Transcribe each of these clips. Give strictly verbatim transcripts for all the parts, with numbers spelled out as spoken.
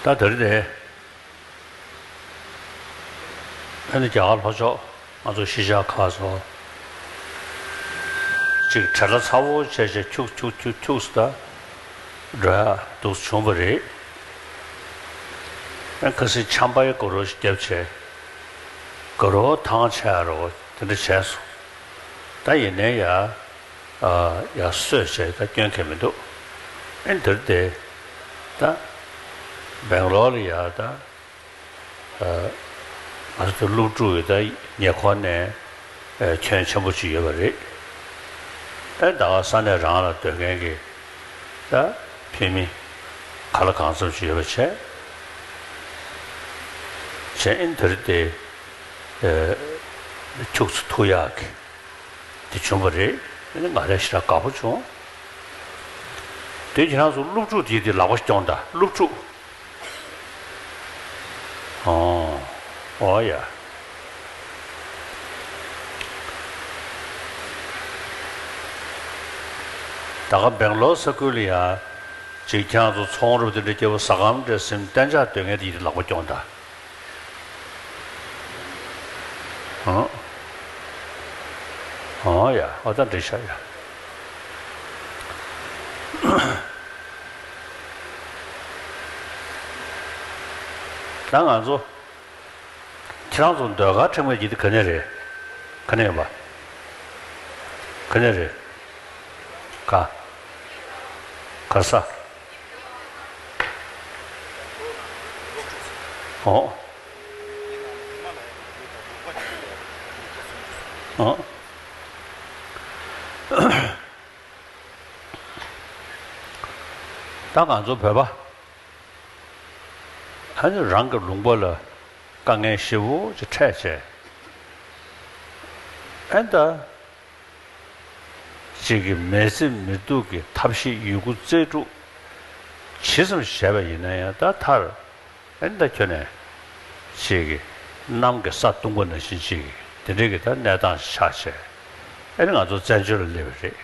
ད་དེ་རིང་དེ། ཨ་ནི་རྒྱ་གར་ལྷོ་ཕྱོགས་ང་ཚོ་གཞིས་ཆགས་ཁག་ཚོ་ཅིག་བྲེལ་བ་ཚ་བོ་བྱས་བྱས་ཁྱུག་ཁྱུག་ཁྱུག་ཁྱུག་ཙམ་ད་འགྲོ་ཡ་འདུག་བྱུང་བ་རེད། ཨ་ཁ་སང་ཆམ་པ་ཡི་སྒོ་རོ་ཞིག་བརྒྱབ་བྱས་སྒོ་རོ་ཐང་ཆད་ཡ་རོ་དེ་འདྲ་བྱས་སོང་། ད་ཡིན་ནའི་ཡ། ཨ་ཡ་སོས་བྱས་ད་སྐྱོན་གལ་མི་འདུག་ཨེ་འདིར་དེ་ད་སྦེང་ལོར་ལ་ཡ་ད་ཨ་ང་ཚོ་སློབ་ཕྲུག་གི་ད་ཉེ་འཁོར་ནས་ཨ་ཁྱོན་ཆེན་པོ་ཅིག་ཡོད་པ་རེད། ཨེ་ད་ག་ས་གནས་རང་ལ་སྡོད་མཁན་གྱི་ད་བོད་མི་ག་ལ་གང་འཚམ་ཅིག་ཡོད་པ་བྱས། བྱས་ཨེ་འདིར་དེ་ཨ་ཁྱུག་ཙམ་ཐུག་ཡག་གི། དེ་བྱུང་བ་རེད། ཨ་ནི་ང་རང་ཞེ་དྲག་དགའ་པོ་བྱུང་། དེ་ཁྱེད་རང་ཚོ་སློབ་ཕྲུག་དེ་དེ་ལག་པ་སྐྱོང་དང་སློབ་ཕྲུག་ཨོ། ཨོ་ཡ། ད་ག་སྦེང་ལོར་ས་ཁུལ་ལ་ཡ། ཅིག་ཁྱེད་རང་ཚོ་ཚོང་རབ་དེ་འདྲ་སྐྱེ་བོ་ཟ་ཁང་འདྲ་སེམས་གཏན་འཇགས་སྡོད་མཁན་དེ་ཡིན་དེ་ལག་པ་སྐྱོང་དང་། ཨང་། ཨང་ཡ། ཨོ་ད་འགྲིག་ཤག་ཡ། ད་ང་ཚོ་ཁྱེད་རང་ཚོ་ཟློས་གར་ཁྲིད་མཁན་གྱི་དེ་ག་ནས་རེད། ག་ནས་ཡོད་པ། ག་ནས་རེད། ག་ག་ས། ཨོ། ཨོ། ད་ང་ཚོ་བོད་པ་ཨ་ནི་རང་གི་ལུང་པ་ལ་དཀའ་ངལ་ཞེ་པོ་ཅིག་འཕྲད་བྱས། ཨ་ནི་ད་ཅིག་གི་མི་ཚེ་མི་སྡུག་གི་ཐབས་ཤེས་ཡོད་རྒུ་རྩལ་སྤྲུགས་ཇི་ཙམ་བྱས་པ་ཡིན་ན་ཡང་ད་མཐར། ཨ་ནི་ད་ཁྱོད་ནས་ཅིག་གི་གནམ་གྱི་ས་བརྡུངས་པ་ནང་བཞིན་ཅིག་དེ་འདྲའི་གི་ད་གནས་སྟངས་ཤིག་ཆགས་བྱས། ཨ་ནི་ང་ཚོ་བཙན་བྱོལ་ལ་སླེབས་པ་རེད།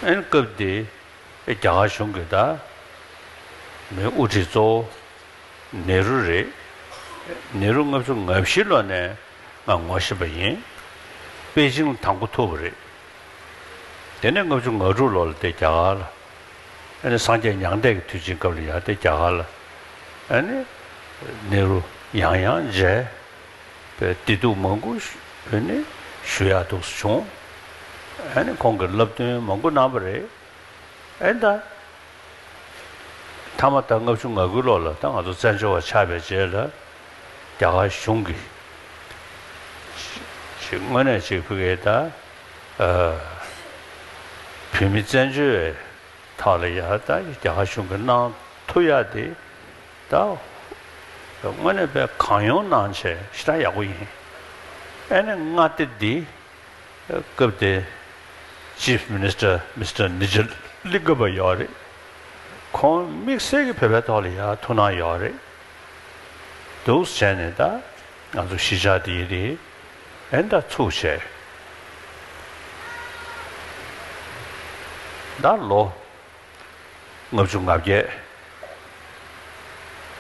ཨ་ནི་སྐབས་དེ་རྒྱ་གར་གཞུང་གིས་ད་མི་དབུ་ཁྲིད་གཙོ་བོ་ནེ་རུ་རེད། ནེ་རུ་ལྔ་བཅུ་ང་བཞི་ལོ་ནས་ང་ངོ་ཤེས་པ་ཡིན། པེ་ཅིང་ལ་དང་པོ་ཐུག་པ་རེད། དེ་ནས་ལྔ་བཅུ་ང་དྲུག་ལོ་ལ་དེ་རྒྱ་གར་ལ། ཨ་ནི་སངས་རྒྱས་མྱང་འདས་ཀྱི་དུས་ཆེན་སྐབས་ལ་ཡ་དེ་རྒྱ་གར་ལ། ཨ་ནི་ནེ་རུ་ཡང་ཡང་མཇལ། བདེ་སྡུག་མང་པོ་ཞུ་ཨ་ནི་ཞུ་ཡག་འདུག་སེ་བྱུང་། ཨ་ནི་ཁོང་གིས་བསླབ་སྟོན་མང་པོ་གནང་བ་རེད། ཨེ་ད། མཐའ་མ་ད་ལྔ་བཅུ་ང་དགུ་ལོ་ལ་ད་ང་ཚོ་བཙན་བྱོལ་བ་ཆགས་པའི་རྗེས་ལ་རྒྱ་གར་གཞུང་གིས་ཅིག་དངོས་གནས་ཅིག་ཕ་གིའི་ད་ཨ་བོད་མི་བཙན་བྱོལ་བའི་ཐོག་ལ་ཡ་ད་རྒྱ་གར་གཞུང་གིས་གནང་ཐུབ་ཡ་དེ་ད་དངོས་གནས་དཔེ་གང་ཡོང་གནང་བྱས་ཞེ་དྲག་ཡག་པོ་ཡིན། ཨེ་ནས་མངའ་སྡེ་འདི། སྐབས་དེ་Chief Minister Mister Nijalingam ཡོད་རེད། ཁོང་དམིགས་བསལ་གྱི་བོད་པའི་ཐོག་ལ་ཡང་ཐུགས་སྣང་ཡོད་རེད། འདུག་བྱས་ནས་ད་ང་ཚོ་གཞིས་ཆགས་འདི་རེད། ཨེ་ད་ཚུགས་བྱས། ད་ལོ་ལྔ་བཅུ་ང་བརྒྱད་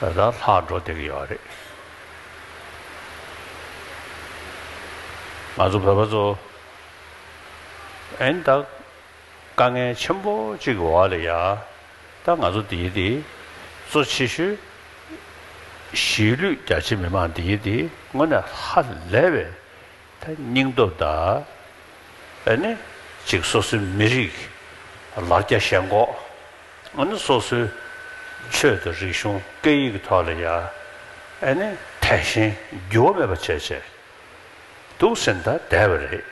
ད་ལྷག་འགྲོ་བསྡད་ཀྱི་ཡོད་རེད། ང་ཚོ་བོད་པ་ཚོ་ཨེ་ད་དཀའ་ངལ་ཆེན་པོ་གཅིག་གི་འོག་ལ་ཡ་ད་ང་ཚོ་འདི་འདི་གཙོ་ཆེ་ཤོས་གཞིས་ལུས་རྒྱ་ཆེ་མི་མང་འདི་འདི་དངོས་གནས་ཧ་ལས་པའི་ད་སྙིང་སྟོབས་དང་། ཨ་ནི་ཅིག་སོ་སོའི་མི་རིགས་ལ་རྒྱ་ཞེན་ཁོག་ཨ་ནི་སོ་སོའི་ཆོས་དང་རིག་གཞུང་སྐད་ཡིག་གི་ཐོག་ལ་ཡ་ཨ་ནི་དད་ཞེན་འགྱུར་བ་མེད་པ་བྱས་བྱས་འདུག་ཟིན་ད་བསྡད་པ་རེད།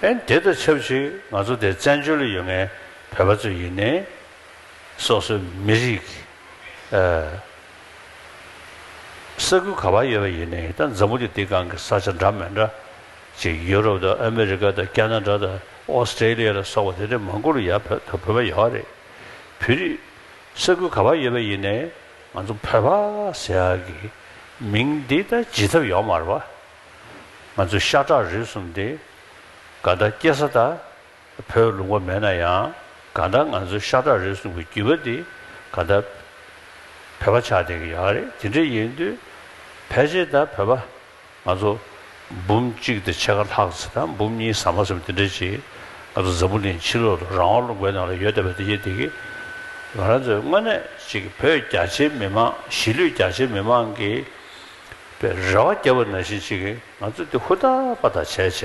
ཨ་ནི་དེ་དང་ཆབས་ཅིག་ང་ཚོ་དེ་བཙན་བྱོལ་ལ་ཡོད་མཁན་བོད་པ་ཚོ་ཡིན་ནའི། སོ་སོའི་མི་རིགས་ཨ་ས་ཁུལ་ག་པར་ཡོད་པ་ཡིན་ནའི་ད་འཛམ་བུ་གླིང་འདིའི་སྒང་གི་ས་ཆ་འདྲ་མི་འདྲ་ཅིག་ཡུ་རོབ་དང་ཨ་མི་རི་ཀ་དང་ཁེ་ན་ཌ་དང་ཨོ་སི་ཀྲེ་ལི་ཡ་ལ་སོགས་པ་དེ་འདྲ་མང་པོ་ལ་ཡ་བོད་བོད་པ་ཡོད་རེད། བོད་རིགས་ས་ཁུལ་ག་པར་ཡོད་པ་ཡིན་ནའི་ང་ཚོ་བོད་པ་ཟེར་ཡག་གི་མིང་འདི་ད་བརྗེད་ཐབས་ཡོད་མ་རེད་པ། ང་ཚོ་ཤ་ཁྲག་རུས་གསུམ་འདི་ག་ད་སྐྱེ་ས་ད་བོད་ལུང་པ་མེད་ན་ཡང་ གང་ལྟར་ང་ཚོའི་ཤ་ཁྲག་རུས་གསུམ་གྱི་རྒྱུད་པ་འདི་གང་ལྟར་བོད་པ་ཆགས་བསྡད་ཀྱི་ཡོད་རེད། དེ་འདྲ་ཡིན་དུས་ཕལ་ཆེར་ད་བོད་པ་ང་ཚོ་འབུམ་གཅིག་དང་ཕྱེད་ཀ་ལྷག་ཙམ་དང་འབུམ་གཉིས་ཟ་མ་ཟ་མ་དེ་འདྲ་ཅིག་ང་ཚོ་འཛམ་བུ་གླིང་ཕྱི་ལོགས་ལ་རང་དབང་ལུང་པའི་ནང་ལ་ཡོད་བསྡད་པ་དེ་ཡིན་དེ་གི་ང་རང་ཚོའི་དངོས་གནས་ཅིག་བོད་རྒྱ་ཆེའི་མི་མང་གཞིས་ལུས་རྒྱ་ཆེའི་མི་མང་གིས་པའི་རེ་བ་བརྒྱབ་པ་ནང་བཞིན་ཅིག་གིས་ང་ཚོ་འདི་ཧུར་ཐག་པ་ཐག་བྱས་བྱས་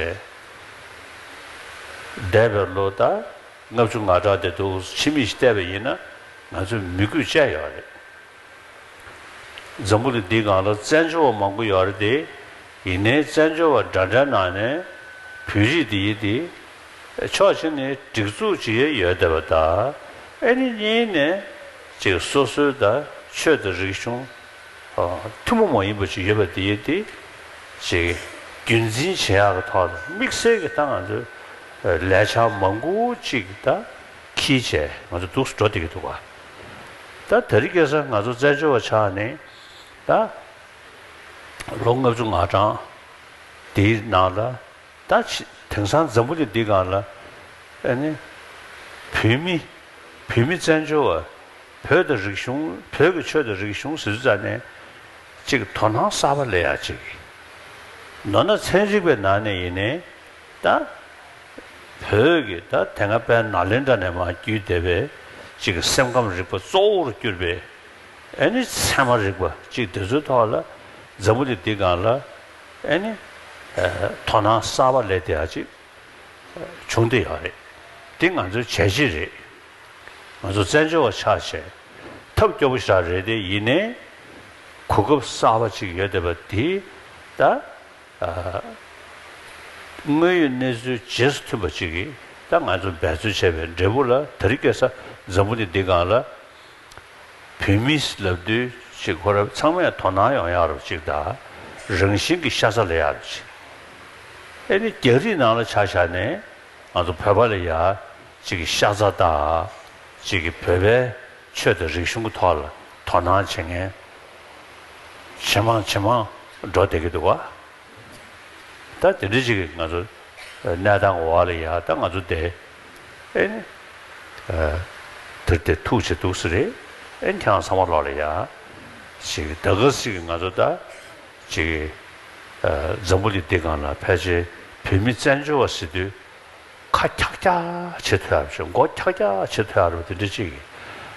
འདས་པའི་ལོ་ད་ལྔ་བཅུ་ང་གྲངས་དེ་འདུག་ཕྱི་མིག་ཅིག་བལྟས་པ་ཡིན་ན་ང་ཚོས་མོས་གུས་བཅས་ཡོད་རེད། འཛམ་བུ་གླིང་འདིའི་སྒང་ལ་བཙན་བྱོལ་བ་མང་པོ་ཡོད་རེད་དེ། ཡིན་ནའི་བཙན་བྱོལ་བ་འདྲ་འདྲའི་ནང་ནས་བོད་རིགས་འདི་ཡིན་དེ། ཕྱོགས་གཅིག་ནས་སྒྲིག་འཛུགས་ཅིག་ཡོད་བསྡད་པ་དང་། ཨེ་ནི་གཉིས་ནས་ཅིག་སོ་སོའི་ད་ཆོས་དང་རིག་གཞུང་ཐུན་མོང་མ་ཡིན་པ་ཅིག་ཡོད་པ་དེ་ཡིན་དེ། ཅིག་རྒྱུན་འཛིན་བྱེད་ཡག་གི་ཐོག་ལ་དམིགས་བསལ་གྱི་ད་ང་ཚོས་ལས་འཆར་མང་པོ་ཅིག་ད་འཁྱེར་བྱས་ང་ཚོ་འདུག་སེ་འགྲོ་བསྡད་ཀྱི་འདུག་ག་ད་དེ་རིང་ཁ་སང་ང་ཚོ་བཙན་བྱོལ་བ་ཆགས་ནས་ད་ལོ་ལྔ་བཅུ་ང་གྲངས་དེའི་ནང་ལ་ད་ཕྱི་དེང་སང་འཛམ་བུ་གླིང་འདིའི་སྒང་ལ་ཨ་ནི་བོད་མི་བོད་མི་བཙན་བྱོལ་བ་བོད་དང་རིག་གཞུང་བོད་ཀྱི་ཆོས་དང་རིག་གཞུང་ཟེར་དུས་ཙ་ནས་ཅིག་དོ་སྣང་གསར་པ་སླེབས་ཡག་ཅིག་ནོར་ན་ཚན་རིག་པའི་ནང་ནས་ཡིན་ནའི་ད། བོད་ཀྱི་ད་དེ་སྔ་དཔལ་ནཱ་ལེནྡྲ་ནས་མར་བརྒྱུད་བསྡད་པའི་ཅིག་སེམས་ཁམས་རིག་པ་གཙོ་བོར་གྱུར་པའི་ཨེ་ནི་ཚད་མ་རིག་པ་ཅིག་དེ་ཚོའི་ཐོག་ལ་འཛམ་བུ་གླིང་འདིའི་སྒང་ལ་ཨེ་ནི་དོ་སྣང་གསར་པ་སླེབས་བསྡད་ཡག་ཅིག་བྱུང་བསྡད་ཡོད་རེད། འདི་ང་ཚོའི་བྱས་རྗེས་རེད། ང་ཚོ་བཙན་བྱོལ་བ་ཆགས་བྱས་ཐབས་སྐྱོ་པོ་ཞིག་རེད་དེ། ཡིན་ནའི་གོ་སྐབས་གསར་པ་ཅིག་ཡོད་བསྡད་པ་འདི་ད། དངོས་ཡོད་གནས་ཚུལ་རྗེས་སུ་མཐུན་པ་ཅིག་གིས་ད་ང་ཚོ་འབད་རྩོལ་བྱས་པའི་འབྲས་བུ་ལ་དེ་རིང་ཁ་སང་འཛམ་བུ་གླིང་འདི་སྒང་ལ་བོད་མི་ལབ་དུས་ཅིག་ཁོ་རང་ཚང་མས་དོ་སྣང་ཡོང་ཡག་རུ་ཅིག་དང་། རང་བཞིན་གྱི་ཤ་ཚ་ལ་ཡག་རུ་ཅིག་ཨེ་ནི་རྒྱ་རིགས་ནང་ལ་ཆ་བཞག་ནས་ང་ཚོ་བོད་པ་ལ་ཡ་ཅིག་གི་ཤ་ཚ་དང་ཅིག་གི་བོད་པའི་ཆོས་དང་རིག་གཞུང་གི་ཐོག་ལ་དོ་སྣང་བྱེད་མཁན་ཇེ་མང་ཇེ་མང་འགྲོ་བསྡད་ཀྱི་འདུག་བ། ད་དེ་འདྲ་ཅིག་གི་ང་ཚོ་གནས་སྟངས་འོག་ལ་ཡ་ད་ང་ཚོ་དེ་ཨེ་ནི་དེར་དེ་ཐུག་བྱེད་འདུག་ས་རེད། ཨེ་ནི་ཁྱེད་རང་ཚང་མ་ལོག་ལ་ཡ་ཅིག་ད་ག་ཟིག་གི་ང་ཚོ་ད་ཅིག་འཛམ་བུ་གླིང་འདི་སྒང་ལ་ཕལ་ཆེར་བོད་མི་བཙན་བྱོལ་བ་ཟེར་དུས། ཁ་འཁྱག་འཁྱག་བྱེད་ཐུབ་ཡག་རེད། མགོ་འཁྱག་འཁྱག་བྱེད་ཐུབ་ཡག་རེད། དེ་འདྲ་ཅིག་གི་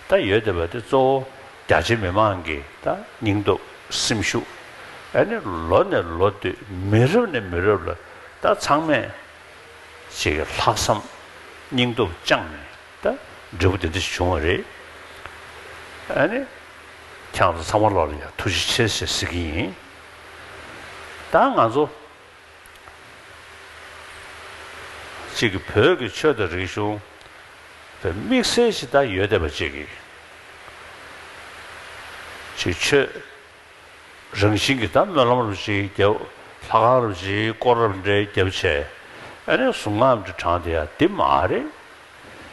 ད་ཡོད་བསྡད་པ་དེ་གཙོ་བོ་རྒྱ་ཆེ་མི་མང་གི་ད་སྙིང་སྟོབས་སེམས་ཤུགས། ཨ་ནི་ལོ་ནས་ལོ་བསྟུད་མི་རབས་ནས་མི་རབས་ལ་ད་ཚང་མས་ཅིག་ལྷག་བསམ་སྙིང་སྟོབས་བཅངས་ནས་ད་འབྲས་བུ་དེ་འདྲ་ཞིག་བྱུང་བ་རེད། ཨ་ནི་ཁྱེད་ཚོ་ཚང་མ་ལོག་ལ་ཡང་ཐུགས་རྗེ་ཆེ་ཞེས་ཟེར་གྱི་ཡིན། ད་ང་ཚོ། གཅིག་གི་བོད་ཀྱི་ཆོས་དང་རིག་གཞུང་དེ་དམིགས་བསལ་ཞིག་ད་ཡོད་བསྡད་པ་གཅིག་གི་ཅིག་ཆོས་རང་བཞིན་གྱི་ད་སྨོན་ལམ་རུ་ཅིག་རྒྱབ། ལྷ་ཁང་རུ་ཅིག་སྐོར་རམ་འདྲ་རྒྱབ་བྱས། ཨ་ནི་གཟུངས་སྔགས་འདྲ་བགྲངས་བསྡད་ཡ་འདི་མ་རེད།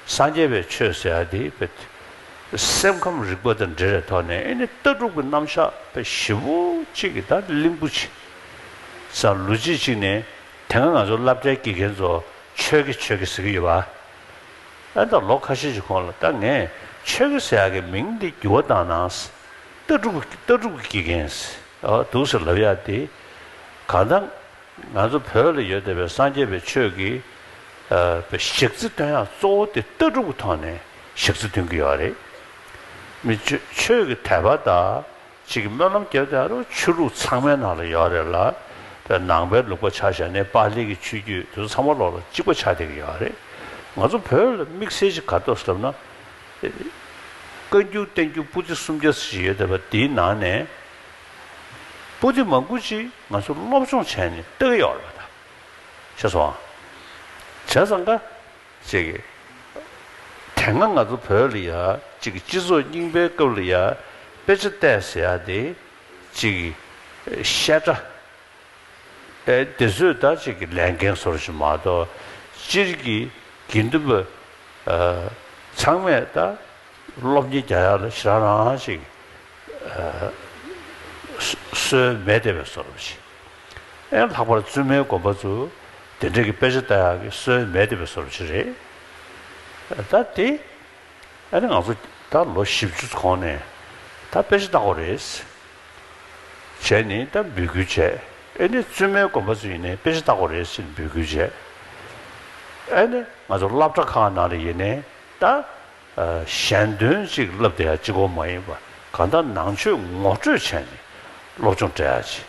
སངས་རྒྱས་པའི་ཆོས་ཟེར་ཡ་དེ་དཔེ་སེམས་ཁམས་རིག་པ་དང་འབྲེལ་བའི་ཐོག་ནས་ཨེ་ནི་ལྟ་གྲུབ་ཀྱི་རྣམ་གཞག་དཔེ་ཞེ་པོ་གཅིག་གི་ད་གླིང་བུ་ཆེ་ས་ལོ་རྒྱུས་གཅིག་ནས་དེ་སྔ་ང་ཚོ་སློབ་གྲྭའི་དགེ་རྒན་ཚོ་ཆོས་དགེ་ཆོས་དགེ་ཟེར་གྱི་ཡོད་པ། ཨ་ད་ལོ་ཁ་ཤས་ཤིག་གོང་ལ་ད་ངས་ཆོས་དགེ་ཟེར་ཡ་གི་མིང་འདི་འགྱུར་བ་བཏང་ན། ལྟ་གྲུབ་ལྟ་གྲུབ་ཀྱི་དགེ་རྒན་ཟེར་འདུག་ཟེར་ལབ་ཡ་དེ་གང་ལྟར། ང་ཚོ་བོད་ལ་ཡོད་བསྡད་པའི་སངས་རྒྱས་པའི་ཆོས་ཀྱི་ཨ་པའི་ཞག་རྩི་སྟོན་ཡག་གཙོ་བོ་དེ་ལྟ་གྲུབ་ཀྱི་ཐོག་ནས་ཞག་རྩི་སྟོན་གྱི་ཡོད་རེད། མི་ཆོས་ཆོས་ཀྱི་དད་པ་དང་གཅིག་གི་སྨོན་ལམ་རྒྱབ་བསྡད་ཡག་རུ་ཆོས་ལུགས་ཚང་མའི་ནང་ལ་ཡོད་རེད་ལ། པའི་ནང་པའི་ལུགས་པ་ཆ་བཞག་ནས་པཱ་ལི་གི་ཆོས་བརྒྱུད་དེ་ཚོ་ཚང་མ་ལོག་ལ་གཅིག་པ་ཆགས་བསྡད་ཀྱི་ཡོད་རེད། ང་ཚོ་བོད་ལ་དམིགས་བསལ་ཞིག་ག་རེ་འདུག་ཟེར་ལབ་ན། བཀའ་འགྱུར་བསྟན་འགྱུར་པོ་ཏི་སུམ་བརྒྱ་ཞིག་ཡོད་བསྡད་པ་དེའི་ནང་ནས། པོ་ཏི་མང་པོ་ཅིག་ང་ཚོ་སློབ་སྦྱོང་བྱས་ནས་ལྟ་གི་ཡོད་རེད་པ་ད། ཤེས་སོང་ཨ། བྱས་ཙང་ཀ་ཅིག་གིས་དེ་སྔ་ང་ཚོ་བོད་ལ་ཡ་ཅིག་གི་སྤྱི་ཚོགས་རྙིང་པའི་སྐབས་ལ་ཡ་དཔེ་ཆ་བལྟས་ཟེར་ཡ་དེ་ཅིག་གི་བཤད་གྲྭ་ཨེ་དེ་ཚོས་ད་ཅིག་གི་ལས་འགན་བཟོ་འདྲ་ཞིག་མ་གཏོགས་སྤྱིར་གྱི་དགེ་འདུན་པ་ཨ་ཚང་མས་ད་སློབ་གཉེར་རྒྱག་ཡག་ལ་ཞེ་དྲག་རང་ཅིག་ཨ་སྲོལ་མེད་བསྡད་པའི་བཟོ་འདྲ་ཞིག་ཨེ་ལྷག་པར་བཙུན་མའི་དགོན་པ་ཚོ་དེ་འདྲ་གི་དཔེ་ཆ་ལྟ་ཡག་གི་སྲོལ་མེད་བསྡད་པའི་བཟོ་འདྲ་ཞིག་རེད། ད་དེ་ ཨ་ནི་ང་ཚོ་ད་ལོ་བཞི་བཅུ་གོང་ནས་ད་དཔེ་ཆ་ལྟ་དགོས་རེད། བྱས་ནས་ད་འབོད་སྐུལ་བྱས། ཨེ་ནི་བཙུན་མའི་དགོན་པ་ཚོ་ཡིན་ནའི་དཔེ་ཆ་ལྟ་དགོས་རེད་ཟེར་ནས་འབོད་སྐུལ་བྱས། ཨེ་ནི་ང་ཚོ་སློབ་གྲྭ་ཁག་ནང་ལ་ཡིན་ནའི་ད་ཨ་གཞན་དོན་ཅིག་བསླབ་བསྡད་ཡ་གཅིག་པོ་མ་ཡིན་པ། གང་ལྟར་ནང་ཆོས་ངོ་སྤྲོད་བྱས་ནས་སློབ་སྦྱོང་སྤྲད་ཡ་ཅིག་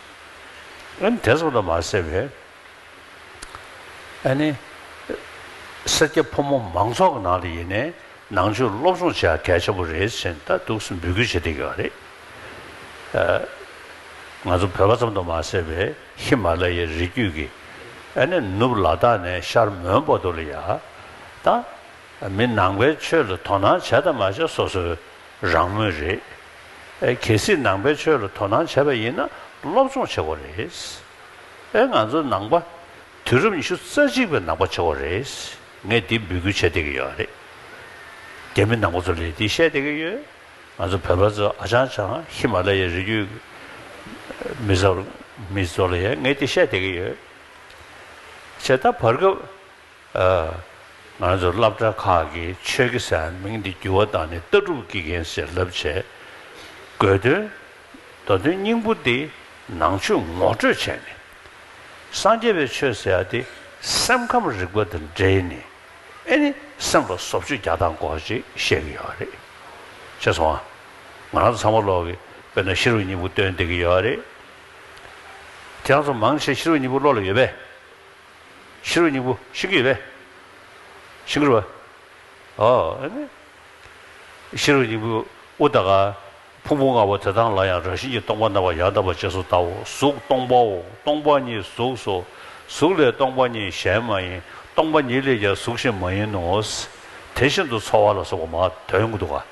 ཨེ་ནི་དེ་ཙམ་དུ་མ་ཟད་པའི། ཨ་ནི། སེར་སྐྱ་ཕོ་མོ་མང་ཚོགས་ཀྱི་ནང་ལ་ཡིན་ནའི་ནང་ཆོས་སློབ་སྦྱོང་བྱེད་ཡ་གལ་ཆེན་པོ་རེད་ཟེར་ནས་ད་འདུག་སེ་འབོད་སྐུལ་བྱེད་བསྡད་ཀྱི་ཡོད་རེད། ཨ། ང་ཚོ་བོད་པ་ཙམ་དུ་མ་ཟད་པའི་ཧི་མ་ལ་ཡའི་རི་རྒྱུད་ཀྱི། ཨ་ནི་ནུབ་ལ་དྭགས་ནས་ཤར་མོན་བར་དུ་ལ་ཡ། ད། མི་ནང་པའི་ཆོས་ལ་དོ་སྣང་བྱས་དང་མ་བྱས་སོ་སོའི་རང་མོས་རེད། ཨེ་གལ་སྲིད་ནང་པའི་ཆོས་ལ་དོ་སྣང་བྱས་པ་ཡིན་ན་སློབ་སྦྱོང་བྱེད་དགོས་རེད། ཨེ་ང་ཚོ་ནང་པ་དུས་རབས་ཉི་ཤུ་རྩ་གཅིག་པའི་ནང་པ་བྱེད་དགོས་རེད། ངས་འདི་འབོད་སྐུལ་བྱེད་བསྡད་ཀྱི་ཡོད་རེད། རྒྱ་མི་ནང་པ་ཚོ་ལ་འདི་བཤད་བསྡད་ཀྱི་ཡོད། ང་ཚོ་བོད་པ་ཚོ་ཨ་ཅང་ཅང་ཧི་མ་ལ་ཡའི་རི་རྒྱུད་མི་ཚོ་མི་ཚོ་ལ་ཡང་ངས་འདི་བཤད་བསྡད་ཀྱི་ཡོད། བྱས་ད་བར་སྐབས། ཨ། ང་ཚོ་སློབ་གྲྭ་ཁག་གིས་ཆོས་དགེ་ཟེར་མིང་འདི་འགྱུར་བ་བཏང་ནས་ལྟ་གྲུབ་དགེ་རྒན་ཟེར་ལབ་བྱས། དགོས་དོན། མདོ་དོན་སྙིང་པོ་འདི་ནང་ཆོས་ངོ་སྤྲོད་བྱས་ནས། སངས་རྒྱས་པའི་ཆོས་ཟེར་ཡ་དེ་སེམས་ཁམས་རིག་པ་དང་འབྲེལ་ནས། ཨེ་ནི་སེམས་ལ་བཟོ་བཅོས་རྒྱག་སྟངས་སྐོར་ཅིག་བཤད་ཀྱི་ཡོད་རེད། ཤེས་སོང་ཨ། ང་རང་ཚོ་ཚང་མ་ལོག་གི་དཔེར་ན་ཤེས་རབ་སྙིང་པོ་བཏོན་བསྡད་ཀྱི་ཡོད་རེད། ཁྱེད་རང་ཚོ་མང་ཆེ་ཤེས་རབ་སྙིང་པོ་བློ་ལ་ཡོད་པས། ཤེས་རབ་སྙིང་པོ་ཤེས་ཀྱི་ཡོད་པས། ཤེས་ཀྱི་རེད་པ། ཨོ། ཨ་ནི། ཤེས་རབ་སྙིང་པོ་དབུ་ད་ག་ཕུང་པོ་ལྔ་པོ་དེ་དག་ལ་ཡང་རང་བཞིན་གྱིས་སྟོང་པར་སྣང་བ་ཡང་དག་པར་རྗེས་སུ་བལྟའོ། གཟུགས་སྟོང་པའོ། སྟོང་པ་ཉིད་གཟུགས་སོ། གཟུགས་ལས་སྟོང་པ་ཉིད་གཞན་མ་ཡིན། སྟོང་པ་ཉིད་ལས་ཀྱང་གཟུགས་གཞན་མ་ཡིན་ནོ། དེ་བཞིན་དུ་ཚོར་བ་ལ་སོགས་པ་མར་འདོན་གྱི་འདུག་ག་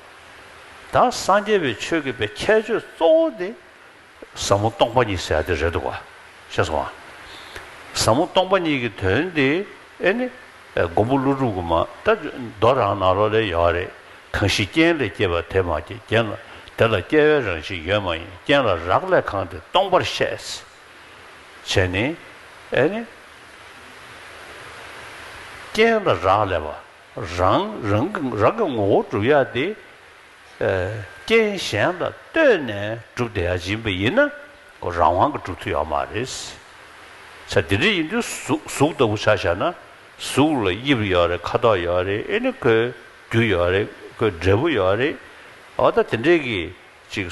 ད་སངས་རྒྱས་པའི་ཆོས་ཀྱི་པའི་ཁྱད་ཆོས་གཙོ་བོ་དེ། ཟབ་མོ་སྟོང་པ་ཉིད་ཟེར་ཡ་དེ་རེད་འདུག་ག་ཤེས་སོང་ཨ། ཟབ་མོ་སྟོང་པ་ཉིད་ཀྱི་དོན་དེ་ཨེ་ནི། མགོན་པོ་ཀླུ་སྒྲུབ་ཀྱི་མ་ད་མདོ་རང་ནང་ལོགས་ལ་ཡོད་རེད། གང་ཞིག་རྐྱེན་ལས་སྐྱེས་པ་དེ་མ་སྐྱེས། རྐྱེན་ལ་དེ་ལ་སྐྱེ་བའི་རང་བཞིན་ཡོད་མ་ཡིན། རྐྱེན་ལ་རག་ལས་གང་དེ་སྟོང་པར་བཤད། བྱས་ནས་ཨེ་ནི། རྐྱེན་ལ་རག་ལས་པ། རང་རང་གི་རང་གི་ངོ་བོ་སྒྲུབ་ཡ་དེ། ཨ། རྐྱེན་གཞན་ལ་ལྟོས་ནས་སྒྲུབ་བསྡད་ཡ་ཡིན་པ་ཡིན་ན་ཁོ་རང་དབང་གིས་སྒྲུབ་ཐུབ་ཡོད་མ་རེད། ས་དེ་འདྲ་ཡིན་དུས་གཟུགས་གཟུགས་ལྟ་བུ་ཆ་བཞག་ན་གཟུགས་ལ་དབྱིབས་ཡོད་རེད། ཁ་དོག་ཡོད་རེད། ཨེ་ནི་ཁོའི་རྒྱུ་ཡོད་རེད། ཁོའི་འབྲས་བུ་ཡོད་རེད། འོ་ད་དེ་འདྲས་ཀྱི་ཅིག་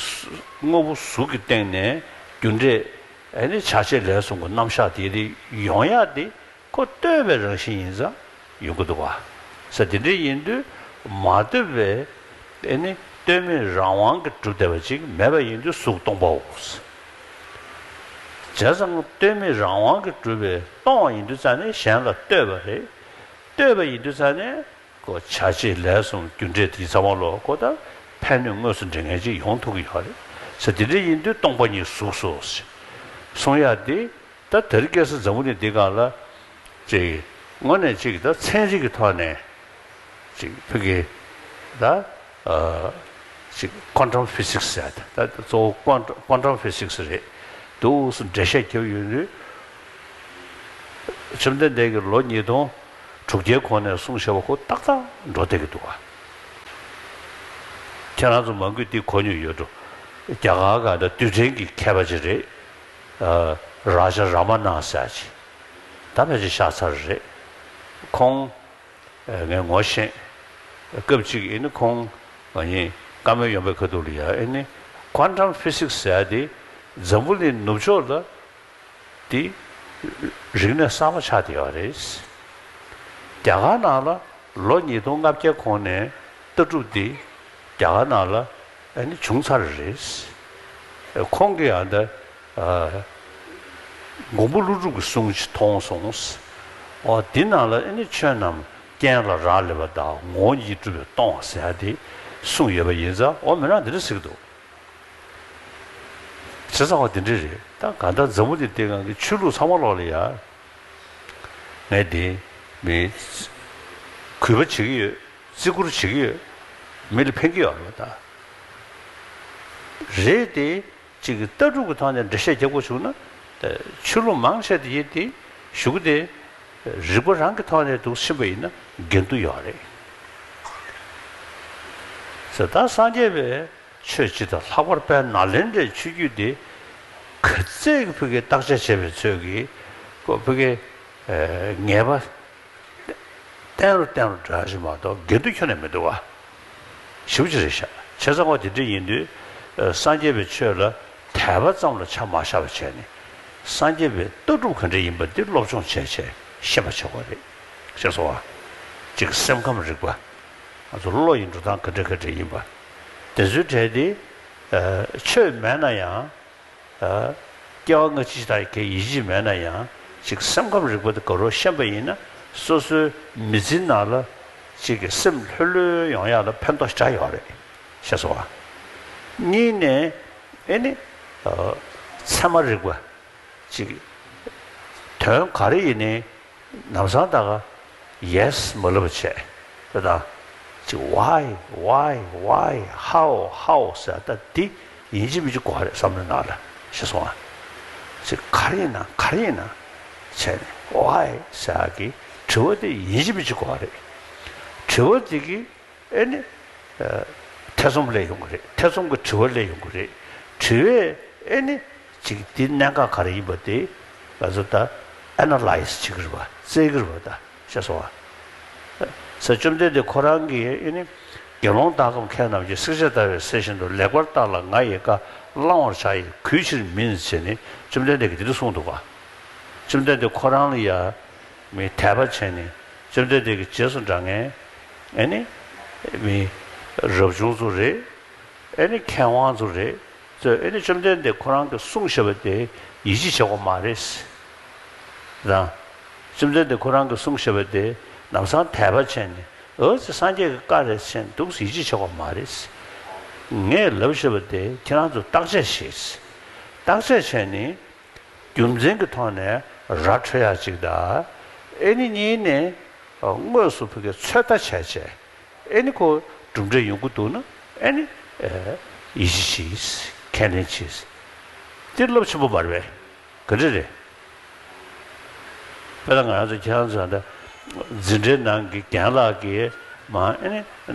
དངོས་པོ་གཟུགས་ཀྱི་སྟེང་ནས་རྒྱུ་འབྲས་ཨེ་ནི་བྱ་བྱེད་ལས་གསུམ་གྱི་རྣམ་གཞག་དེ་རིགས་ཡོང་ཡ་དེ། ཁོ་ལྟོས་པའི་རང་བཞིན་ཡིན་ཙང་ཡོང་གི་འདུག་བ། ས་དེ་འདྲ་ཡིན་དུས་མ་ལྟོས་པའི་ཨེ་ནི་ལྟོས་མེད་རང་དབང་གིས་གྲུབ་བསྡད་པ་ཅིག་མེད་པ་ཡིན་དུས་གཟུགས་སྟོང་པའོ། བྱས་ཙང་ལྟོས་མེད་རང་དབང་གིས་གྲུབ་པའི་སྟོང་བ་ཡིན་དུས་ཙང་ནས་གཞན་ལ་ལྟོས་པ་རེད། ལྟོས་པ་ཡིན་དུས་ཙང་ནས་ཁོ་བྱ་བྱེད་ལས་གསུམ་རྒྱུ་འབྲས་དེ་ཚང་མ་ལོག་ཁོ་ད་ཕན་གནོད་དངོས་སུ་འབྲེལ་མཁན་ཅིག་ཡོང་ཐུབ་ཀྱི་ཡོད་རེད། ས་དེ་འདྲ་ཡིན་དུས་སྟོང་པ་ཉིད་གཟུགས་སོ། གསུང་ཡ་དེ། ད་དེ་རིང་ཁ་སང་འཛམ་བུ་གླིང་འདི་སྒང་ལ་ཅིག་དངོས་གནས་ཅིག་ད་ཚན་རིག་གི་ཐོག་ནས་ཅིག་ཕ་གི་ད་ཨ་ཅིག་ཀོན་ཊམ་ཕི་སིག་སི་ཟེར་ཡ་ད་ད་གཙོ་བོ་ཀོན་ཀོན་ཊམ་ཕི་སིག་སི་རེད་འདུག་སེ་འགྲེལ་བཤད་རྒྱབ་ཡོང་དུས། བཅོམ་ལྡན་འདས་ཀྱིས་ལོ་ཉིས་སྟོང་དྲུག་བརྒྱའི་གོང་ནས་གསུངས་བཞག་པ་ཁོ་ཏག་ཏག་འགྲོ་བསྡད་ཀྱི་འདུག་ག་ཁྱེད་རང་ཚོ་མང་པོས་འདི་གོ་མྱོང་ཡོད་འགྲོ། རྒྱ་གར་སྒང་ད་རྡུལ་ཕྲན་གྱི་མཁས་པ་ཅིག་རེད། ཨ། རཱ་ཇ་རཱ་མ་ན་ཟེར་ཅིག་ད་ཕལ་ཆེར་གཤེགས་ཚར་རེད། ཁོང་། ཨ། ངས་ངོ་ཤེས། སྐབས་གཅིག་ཨེ་ནི་ཁོང་ང་གཉིས་བཀའ་མོལ་ཡོང་པའི་ཁ་ཐུག་ལ་ཡ་ཨེ་ནི་ཀོན་ཊམ་ཕི་སིག་སི་ཟེར་ཡ་དེ་འཛམ་བུ་གླིང་ནུབ་ཕྱོགས་ལ་དེ་རིག་གནས་གསར་པ་ཆགས་བསྡད་ཡོད་རེད། རྒྱ་གར་ནང་ལ་ལོ་ཉིས་སྟོང་ལྔ་བརྒྱ་གོང་ནས་ལྟ་གྲུབ་དེ་རྒྱ་གར་ནང་ལ་ཨ་ནི་བྱུང་ཚར་རེད། ཁོང་གིས་ཡང་ད་ཨ་མགོན་པོ་ཀླུ་སྒྲུབ་ཀྱི་གསུང་ཅིག་མཐོང་སོང་། འོ་འདི་ནང་ལ་ཨ་ནི་ཆོས་རྣམས་རྐྱེན་ལ་རག་ལས་པ་དང་ངོ་བོ་ཉིད་གྲུབ་པས་སྟོང་ཟེར་ཡ་དེ་གསུངས་ཡོད་པ་ཡིན་ཙང་འོ་མི་རང་འདི་འདྲ་ཟེར་གྱི་འདུག་བྱས་ཙང་བ་དེ་འདྲ་རེད། ད་གང་ལྟར་འཛམ་བུ་གླིང་འདི་སྒང་གི་ཆོས་ལུགས་ཚང་མ་ལོག་ལ་ཡ། ངས་འདི་མི་གུས་པ་བྱེད་ཀྱི་ཡོད། བརྩི་བཀུར་བྱེད་ཀྱི་ཡོད། མི་ལ་ཕན་གྱི་ཡོད་རེད་ད། རེད་དེ། གཅིག་གི་ལྟ་གྲུབ་ཀྱི་ཐོག་ནས་འགྲེལ་བཤད་རྒྱག་དགོས་བྱུང་ན། ཆོས་ལུགས་མང་ཆེ་དེ་ཡིན་དེ་གཞུག་གུ་དེ་རིག་པ་རང་གི་ཐོག་ནས་འདུག་ཕྱིན་པ་ཡིན་ན་འགལ་འདུ་ཡོད་རེད། དེ་ལྟར་སངས་རྒྱས་པའི་ཆོས་སྤྱི་དང་ལྷག་པར་དཔལ་ནཱ་ལེནྡྲའི་ཆོས་བརྒྱུད་དེ་ག་ཚད་ཀྱི་ཕ་གིའི་བརྟག་དཔྱད་བྱས་པའི་ཚོད་ཀྱིས་ཁོ་ཕ་གིའི་ངེས་པ་བརྟན་རུ་བརྟན་རུ་འགྲོ་ཡ་ཞིག་མ་གཏོགས་འགལ་འདུ་ཁྱོན་ནས་མི་འདུག་བ། ཞེ་པོ་ཅིག་རེད་ཤག་བྱས་ཙང་ཁོ་དེ་འདྲ་ཡིན་དུས་སངས་རྒྱས་པའི་ཆོས་ལ་དད་པ་ཙམ་ལ་ཆ་མ་བཞག་པ་བྱས་ནས་སངས་རྒྱས་པའི་ལྟ་གྲུབ་ག་འདྲ་ཡིན་པ་འདི་སློབ་སྦྱོང་བྱས་བྱས་ཤེས་པ་བྱེད་དགོས་རེད། ཤེས་སོང་བ། གཅིག་སེམས་ཁམས་རིག་པ། ང་ཚོ་བློ་ཡི་འགྲོ་སྟངས་ག་འདྲ་ག་འདྲ་ཡིན་པ། དེ་ཚོའི་གྲས་དེ་ཆོས་མེད་ན་ཡང་། སྐྱེ་བ་སྔ་ཕྱི་དང་གི་ཡིད་ཆེས་མེད་ན་ཡང་ཅིག་སེམས་ཁམས་རིག་པ་དེ་ག་རོ་ཤེས་པ་ཡིན་ན་སོ་སོའི་མི་ཚེའི་ནང་ལ་ཅིག་གི་སེམས་ལྷོད་ལྷོད་ཡོང་ཡག་ལ་ཕན་ཐོགས་ཞེ་དྲག་ཡོད་རེད། ཤེས་སོང་བ། གཉིས་ནས་ཨེ་ནི་ཚད་མ་རིག་པ་ཅིག་དོན་ག་རེ་ཡིན་ནའི་ལམ་སང་ད་ག་ཡེ་སི་མ་ལབ་བྱས། དེ་དང་ཅིག་ཝའི་ཝའི་ཝའི་ཧའོ་ཧའོ་ཟེར་ད་འདི་ཡིན་གཅིག་མིན་གཅིག་དགོས་རེད་བསམ་བློའི་ནང་ལ་ཤེས་སོང་ཨ། ཅིག་ག་རེ་ཡིན་ན་ག་རེ་ཡིན་ན་བྱས་ནས་ཝའི་ཟེར་གི་དྲི་བ་དེ་ཡིན་གཅིག་མིན་གཅིག་དགོས་རེད། དྲི་བ་དེ་གི་ཨེ་ནི། ཐེ་ཚོམ་སླེབས་ཡོང་གི་རེད། ཐེ་ཚོམ་གྱི་དྲི་བ་སླེབས་ཡོང་གི་རེད། དྲི་བས་ཨེ་ནི། ཅིག་དེའི་གནད་འགག་ག་རེ་ཡིན་པ་དེ་ང་ཚོ་ད་ཨེ་ན་ལའི་སི་བྱེད་ཀྱི་རེད་པ། བཙལ་གྱི་རེད་པ་ད་ཤེས་སོང་བ། ས་བཅོམ་ལྡན་འདས་ཁོ་རང་གིས་ཨེ་ནི། དགེ་སློང་དག་གམ་མཁས་རྣམས་ཀྱིས། བསྲེགས་བཅད་བརྡར་བའི་གསེར་བཞིན་དུ། ལེགས་པར་བརྟགས་ལ་ང་ཡི་བཀའ། བླང་བར་བྱ་ཡི་གུས་ཕྱིར་མིན། ཟེར་ནས་བཅོམ་ལྡན་འདས་ཀྱིས་དེ་འདྲ་གསུངས་འདུག་ག་བཅོམ་ལྡན་འདས་ཁོ་རང་ལ་ཡ། མི་དད་པ་བྱས་ནས་བཅོམ་ལྡན་འདས་ཀྱི་རྗེས་སུ་འབྲང་མཁན་ཨེ་ནི་མི་རབ་བྱུང་ཚོ་རེད། ཨེ་ནི་མཁས་དབང་ཚོ་རེད། ཚོས་ཨེ་ནི་བཅོམ་ལྡན་འདས་ཁོ་རང་གིས་གསུངས་བཞག་པ་དེ་ཡིད་ཆེས་བྱེད་དགོས་མ་རེད། དང་། བཅོམ་ལྡན་འདས་ཁོ་རང་གིས་གསུངས་བཞག་པ་དེ་ལམ་སང་དད་པ་བྱས་ནས་འོ་ཙི་སངས་རྒྱས་ཀྱི་བཀའ་རེད་ཟེར་ནས་འདུག་སེ་ཡིད་ཆེས་བྱེད་དགོས་མ་རེད། ངས་ལབ་བཞག་པ་དེ་ཁྱེད་རང་ཚོ་བརྟག་དཔྱད་བྱེད། བརྟག་དཔྱད་བྱས་ནས། རྒྱུ་མཚན་གྱི་ཐོག་ནས་ར་འཕྲོད་ཡག་ཅིག་དང་། ཨེ་ནི་གཉིས་ནས་དངོས་སུ་ཕ་གིའི་ཚོད་ལྟ་བྱས་བྱས། ཨེ་ནི་ཁོ་གྲུབ་འབྲས་ཡོང་གི་འདུག་ན་ཨེ་ནི་ཡིད་ཆེས་བྱེད། ཁས་ལེན་བྱེད། འདི་རླབས་ཆེན་པོ་མ་རེད་པས། ག་འདྲ་རེད། དཔེར་ན་ང་ཚོ་ཁྱེད་རང་ཚོ་ད་འཛིན་གྲྭའི་ནང་གི་རྒན་ལགས་ཀྱིས་མ་ཨེ་ནི་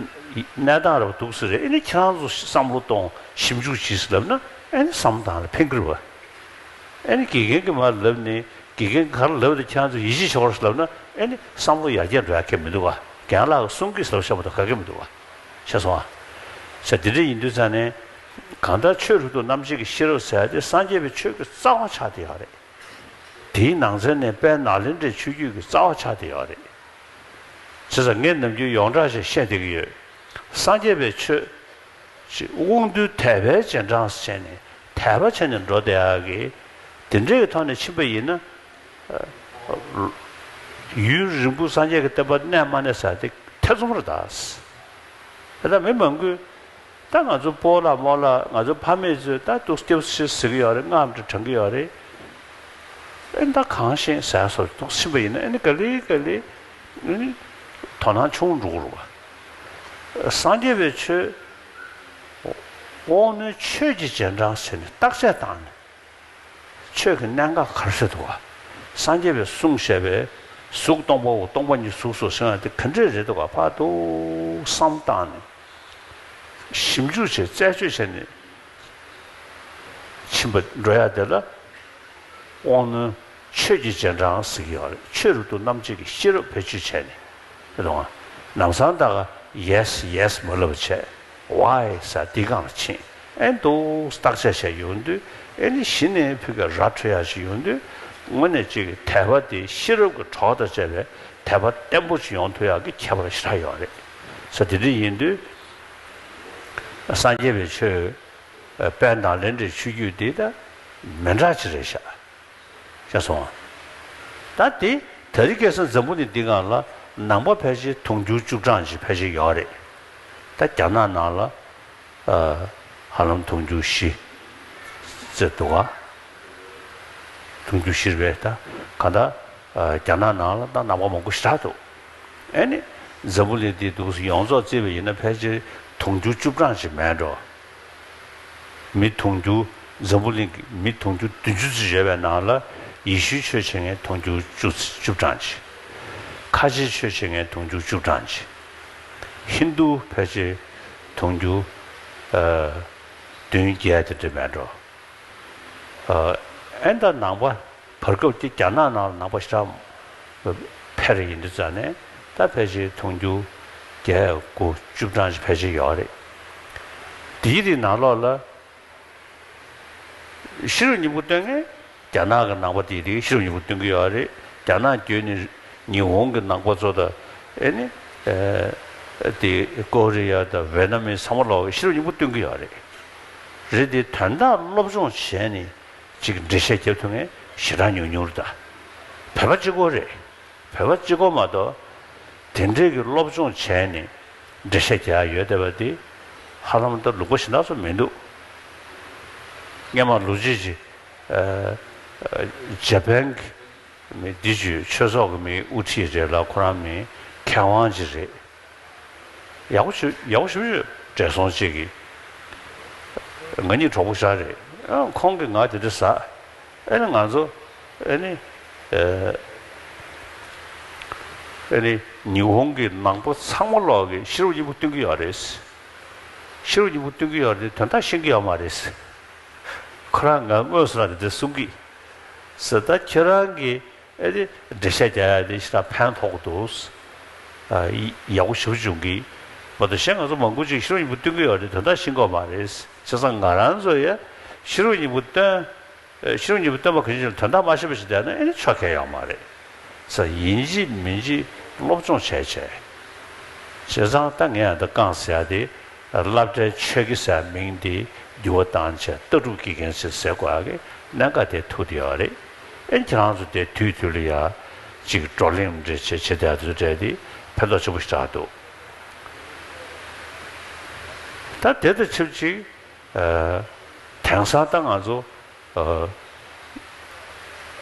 གནས་སྟངས་རབ་འདུག་ཟེར་རེད། ཨེ་ནི་ཁྱེད་རང་ཚོ་བསམ་བློ་གཏོང་ཞིབ་འཇུག་བྱེད་ཟེར་ལབ་ན་ཨེ་ནི་བསམ་བློ་བཏང་ལ་ཕན་གི་རེད་པ། ཨེ་ནི་དགེ་རྒན་གྱིས་མར་ལབ་ནས་དགེ་རྒན་གྱིས་ག་རེ་ལབ་དེ་ཁྱེད་རང་ཚོ་ཡིད་ཆེས་བྱེད་དགོས་རེད་ལབ་ན་ཨེ་ནི་བསམ་བློ་ཡར་རྒྱས་འགྲོ་ཡག་གི་མི་འདུག་ག་རྒན་ལགས་ཀྱིས་གསུང་གི་ཟེར་བཤད་པ་དང་ག་གེ་མི་འདུག་ག་ཤེས་སོང་ཨ། ཟེར་དེ་འདྲ་ཡིན་དུས་ཙང་ནས་གང་ལྟར་ཆོས་རབ་ཏུ་རྣམ་འབྱེད་ཀྱི་ཤེས་རབ་ཟེར་ཡག་དེ་སངས་རྒྱས་པའི་ཆོས་ཀྱི་རྩ་བ་ཆགས་བསྡད་ཡོད་རེད། དེའི་ནང་ཚན་ནས་དཔལ་ནཱ་ལེནྡྲའི་ཆོས་བརྒྱུད་ཀྱི་རྩ་བ་ཆགས་བསྡད་ཡོད་རེད། བྱས་ཙང་ངས་ནམ་རྒྱུན་ཡོངས་གྲགས་ཤིག་བཤད་བསྡད་ཀྱི་ཡོད། སངས་རྒྱས་པའི་ཆོས་ཅིག་དབང་རྟུལ་དད་པའི་རྗེས་འབྲང་ཟེར་ནས་དད་པ་བྱས་ནས་འགྲོ་བསྡད་ཡག་གི་དེ་འདྲའི་ཐོག་ནས་ཕྱིན་པ་ཡིན་ན། ཡུན་རིང་པོ་སངས་རྒྱས་ཀྱི་བསྟན་པ་གནས་མ་གནས་ཟེར་དེ་ཐེ་ཚོམ་རེད་ད། དེ་ལྟར་མི་མང་པོས་ད་ང་ཚོ་སྤོ་ལགས་རྨོ་ལགས་ང་ཚོ་ཕ་མེས་ཚོས་ད་འདུག་སྐྱབས་སུ་མཆི་ཟེར་གྱི་ཡོད་རེད། སྔགས་འདྲ་བགྲང་གི་ཡོད་རེད། ཨེ་ད་གང་ཤེས་ཟེར་སོགས་འདུག་ཕྱིན་པ་ཡིན་ན་ཨེ་ནི་ག་ལེ་ག་ལེ་ཨེ་ནི་དོ་སྣང་ཆུང་འགྲོ་གི་རེད་པ། སངས་རྒྱས་པའི་ཆོས་དབང་རྣོན་ཆོས་ཀྱི་རྗེས་འབྲང་ཟེར་ནས་བརྟག་དཔྱད་བཏང་ནས། ཆོས་ཀྱི་གནད་འགག་ག་རེ་ཟེར་འདུག་ག་སངས་རྒྱས་པའི་གསུངས་བཞག་པའི་གཟུགས་སྟོང་པའོ་སྟོང་པ་ཉིད་གཟུགས་སོ་ཟེར་ཡག་དེ་ག་འདྲས་རེད་འདུག་ག་ཕར་འདུག་བསམ་བཏང་ནས་ཞིབ་འཇུག་བྱས་རྩད་གཅོད་བྱས་ནས་ཕྱིན་པ་འགྲོ་ཡག་དེ་ལ་དབང་རྣོན་ཆོས་ཀྱི་རྗེས་འབྲང་ཟེར་གྱི་ཡོད་རེད། ཆོས་རབ་ཏུ་རྣམ་འབྱེད་ཀྱི་ཤེས་རབ་བེད་སྤྱོད་བྱས་ནས། རེད་དོ། ལམ་སང་ད་ག་ཡེ་སི་ཡེ་སི་མ་ལབ་བྱས། ཝའི་ཟེར་དེའི་སྒང་ལ་ཕྱིན། ཨེ་འདུག་བརྟག་དཔྱད་བྱས་ཡོང་དུས་ཨེ་ནི་གཞི་ནས་ཕ་གིའི་ར་འཕྲོད་ཡག་ཞིག་ཡོང་དུས་དངོས་གནས་ཅིག་གི་དད་པ་དེ་ཤེས་རབ་ཀྱི་གྲོགས་དང་བཅས་པའི་དད་པ་བརྟན་པོ་ཞིག་ཡོང་ཐུབ་ཡག་གི་ཁྱད་པར་ཞེ་དྲག་ཡོད་རེད། ས་དེ་འདྲ་ཡིན་དུས་སངས་རྒྱས་པའི་ཆོས་དཔལ་ནཱ་ལེནྡྲའི་ཆོས་བརྒྱུད་འདི་ད་མི་འདྲ་ཅིག་རེད་ཤག་ཤེས་སོང་ང་། ད་དེ་དེ་རིང་ཁ་སང་འཛམ་བུ་གླིང་འདི་སྒང་ལ་ནང་པ་ཕལ་ཆེར་དུང་ཕྱུར་བཅུ་གྲངས་ཅིག་ཕལ་ཆེར་ཡོད་རེད། ད་རྒྱ་ནག་ནང་ལ་ཨ་ཧ་ལམ་དུང་ཕྱུར་བཞི་ཙམ་འདུག་ག་དུང་ཕྱུར་བཞི་རེད་པས། ད་གང་ལྟར་ཨ་རྒྱ་ནག་ནང་ལ་ད་ནང་པ་མང་པོ་ཞེ་དྲག་འདུག་ཨེ་ནི་འཛམ་བུ་གླིང་འདི་འདུག་སེ་ཡོངས་རྫོགས་བརྩིས་པ་ཡིན་ན་ཕལ་ཆེར་དུང་ཕྱུར་བཅུ་གྲངས་ཅིག་མེད་འགྲོ། མི་དུང་ཕྱུར། འཛམ་བུ་གླིང་གི་མི་དུང་ཕྱུར་བདུན་ཅུ་ཙམ་ཡོད་པའི་ནང་ལ་ཡེ་ཤུའི་ཆོས་བྱེད་མཁན་དུང་ཕྱུར་བཅུ་བཅུ་གྲངས་ཅིག་ཁ་ཆེའི་ཆོས་བྱེད་མཁན་དུང་ཕྱུར་བཅུ་གྲངས་ཅིག་ཧིན་དུ་ཕལ་ཆེར་ དུང་ཕྱུར་ཨ་བདུན་བརྒྱད་དེ་འདྲ་མེད་འགྲོ། ཨ་ཨེ་ད་ནང་པ་བར་སྐབས་ཀྱི་རྒྱ་ནག་ནང་ལ་ནང་པ་ཞེ་དྲག་འཕེལ་རེ་ཡིན་དུས་ཙང་ནས་ད་ཕལ་ཆེར་དུང་ཕྱུར་བརྒྱད་དགུ་བཅུ་གྲངས་ཤིག་ཕལ་ཆེར་ཡོད་རེད། དེའི་རིང་ནང་ལོགས་ལ། ཤེས་རབ་སྙིང་པོ་སྟོན་མཁན་རྒྱ་ནག་གི་ནང་པ་དེ་དེ་ཤེས་རབ་སྙིང་པོ་སྟོན་གྱི་ཡོད་རེད། རྒྱ་ནག་བརྒྱུད་ནས་ཉི་ཧོང་གི་ནང་པ་ཚོ་དང་ཨེ་ནི་ཨེ་དེ་ཀོ་རི་ཡ་དང་ཝེ་ནམ་མི་ཚང་མ་ལོག་ཤེས་རབ་སྙིང་པོ་སྟོན་གྱི་ཡོད་རེད། རེད་དེ་དོན་དག་སློབ་སྦྱོང་བྱས་ནས་ཅིག་འགྲེལ་བཤད་རྒྱབ་ཐུབ་མཁན་ཞེ་དྲག་ཉུང་ཉུང་རེད་ད། བོད་པ་གཅིག་པོ་རེད། བོད་པ་གཅིག་པོ་མ་གཏོགས་དེ་འདྲས་ཀྱི་སློབ་སྦྱོང་བྱས་ནས་འགྲེལ་བཤད་རྒྱག་ཡ་ཡོད་བསྡད་པ་དེ་ཧ་ལམ་ད་ལུང་པ་གཞན་དག་ཚོ་མི་འདུག་སྔོན་མ་ལོ་རྒྱུས་ཀྱི་ཨ་ཨ་ཇ་པན་གྱི་མི་འདི་ཚོའི་ཆོས་ཚོགས་ཀྱི་མི་དབུ་ཁྲིད་རེད་ལ་ཁོ་རང་མི་མཁས་དབང་ཅིག་རེད། ཡག་པོ་ཞུ་ཡག་པོ་ཞུ་ཞུ་བགྲེས་སོང་གཅིག་གིས་ང་གཉིས་གྲོགས་པོ་ཤ་རེད། ཨ་ཁོང་གིས་ང་དེ་འདྲ་ཟ། ཨེ་ནི་ང་ཚོ་ཨེ་ནི་ཨེ་ཨེ་ནི་ཉི་ཧོང་གི་ནང་པ་ཚང་མ་ལོག་གིས་ཤེས་རབ་སྙིང་པོ་སྟོན་གྱི་ཡོད་རེད། ཤེས་རབ་སྙིང་པོ་སྟོན་གྱི་ཡོད་རེད། དོན་དག་ཤེས་ཀྱི་ཡོད་མ་རེད། ཁོ་རང་ང་དངོས་སུ་རང་དེ་འདྲ་གསུང་གི་ཟེར། ད་ཁྱེད་རང་གིས་ཨེ་ནི་འགྲེལ་བཤད་རྒྱག་ཡ་དེ་ཞེ་དྲག་ཕན་ཐོགས་འདུག་ཨ་ཡག་པོ་ཞེ་པོ་བྱུང་གི། མ་གཏོགས་གཞན་ང་ཚོ་མང་པོ་ཅིག་ཤེས་རབ་སྙིང་པོ་སྟོན་གྱི་ཡོད་རེད། དོན་དག་ཤེས་ཀྱི་ཡོད་མ་རེད། བྱས་ཙང་ང་རང་ཚོ་ཡ་ཤེས་རབ་སྙིང་པོ་སྟོན། ཨེ་ཤེས་རབ་སྙིང་པོ་སྟོན་པ་གང་ཞིག་ལ་དོན་དག་མ་ཤེས་པ་ཞིག་བསྡད་ན་ཨེ་ནི་ཆོ་ག་ཡོད་མ་རེད། ས་ཡིན་གཅིག་མིན་གཅིག་སློབ་སྦྱོང་བྱས་བྱས། བྱས་ཙང་ད་ངས་ཡང་ད་རྐང་ཟེར་ཡ་དེ་སློབ་གྲྭའི་ཆོས་དགེ་ཟེར་ཡ་མིང་དེ་འགྱུར་བ་བཏང་བྱས་ལྟ་གྲུབ་ཀྱི་རྒྱན་ཞེས་ཟེར་དགོས་ཡ་གི་གནད་འགག་དེ་ཐུག་བསྡད་ཡོད་རེད། ཨེ་ཁྱེད་རང་ཚོ་དེ་དུས་དུས་ལ་ཡ་གཅིག་བགྲོ་གླེང་འདྲ་བྱས་བྱས་བསྡད་ཡ་དེ་ཚོ་འདྲ་དེ་ཕན་ཐོགས་ཆེན་པོ་ཞིག་རག་འདུག་ད་དེ་དང་ཆབས་ཅིག་ཨ་དེང་སང་ད་ང་ཚོ་ཨ་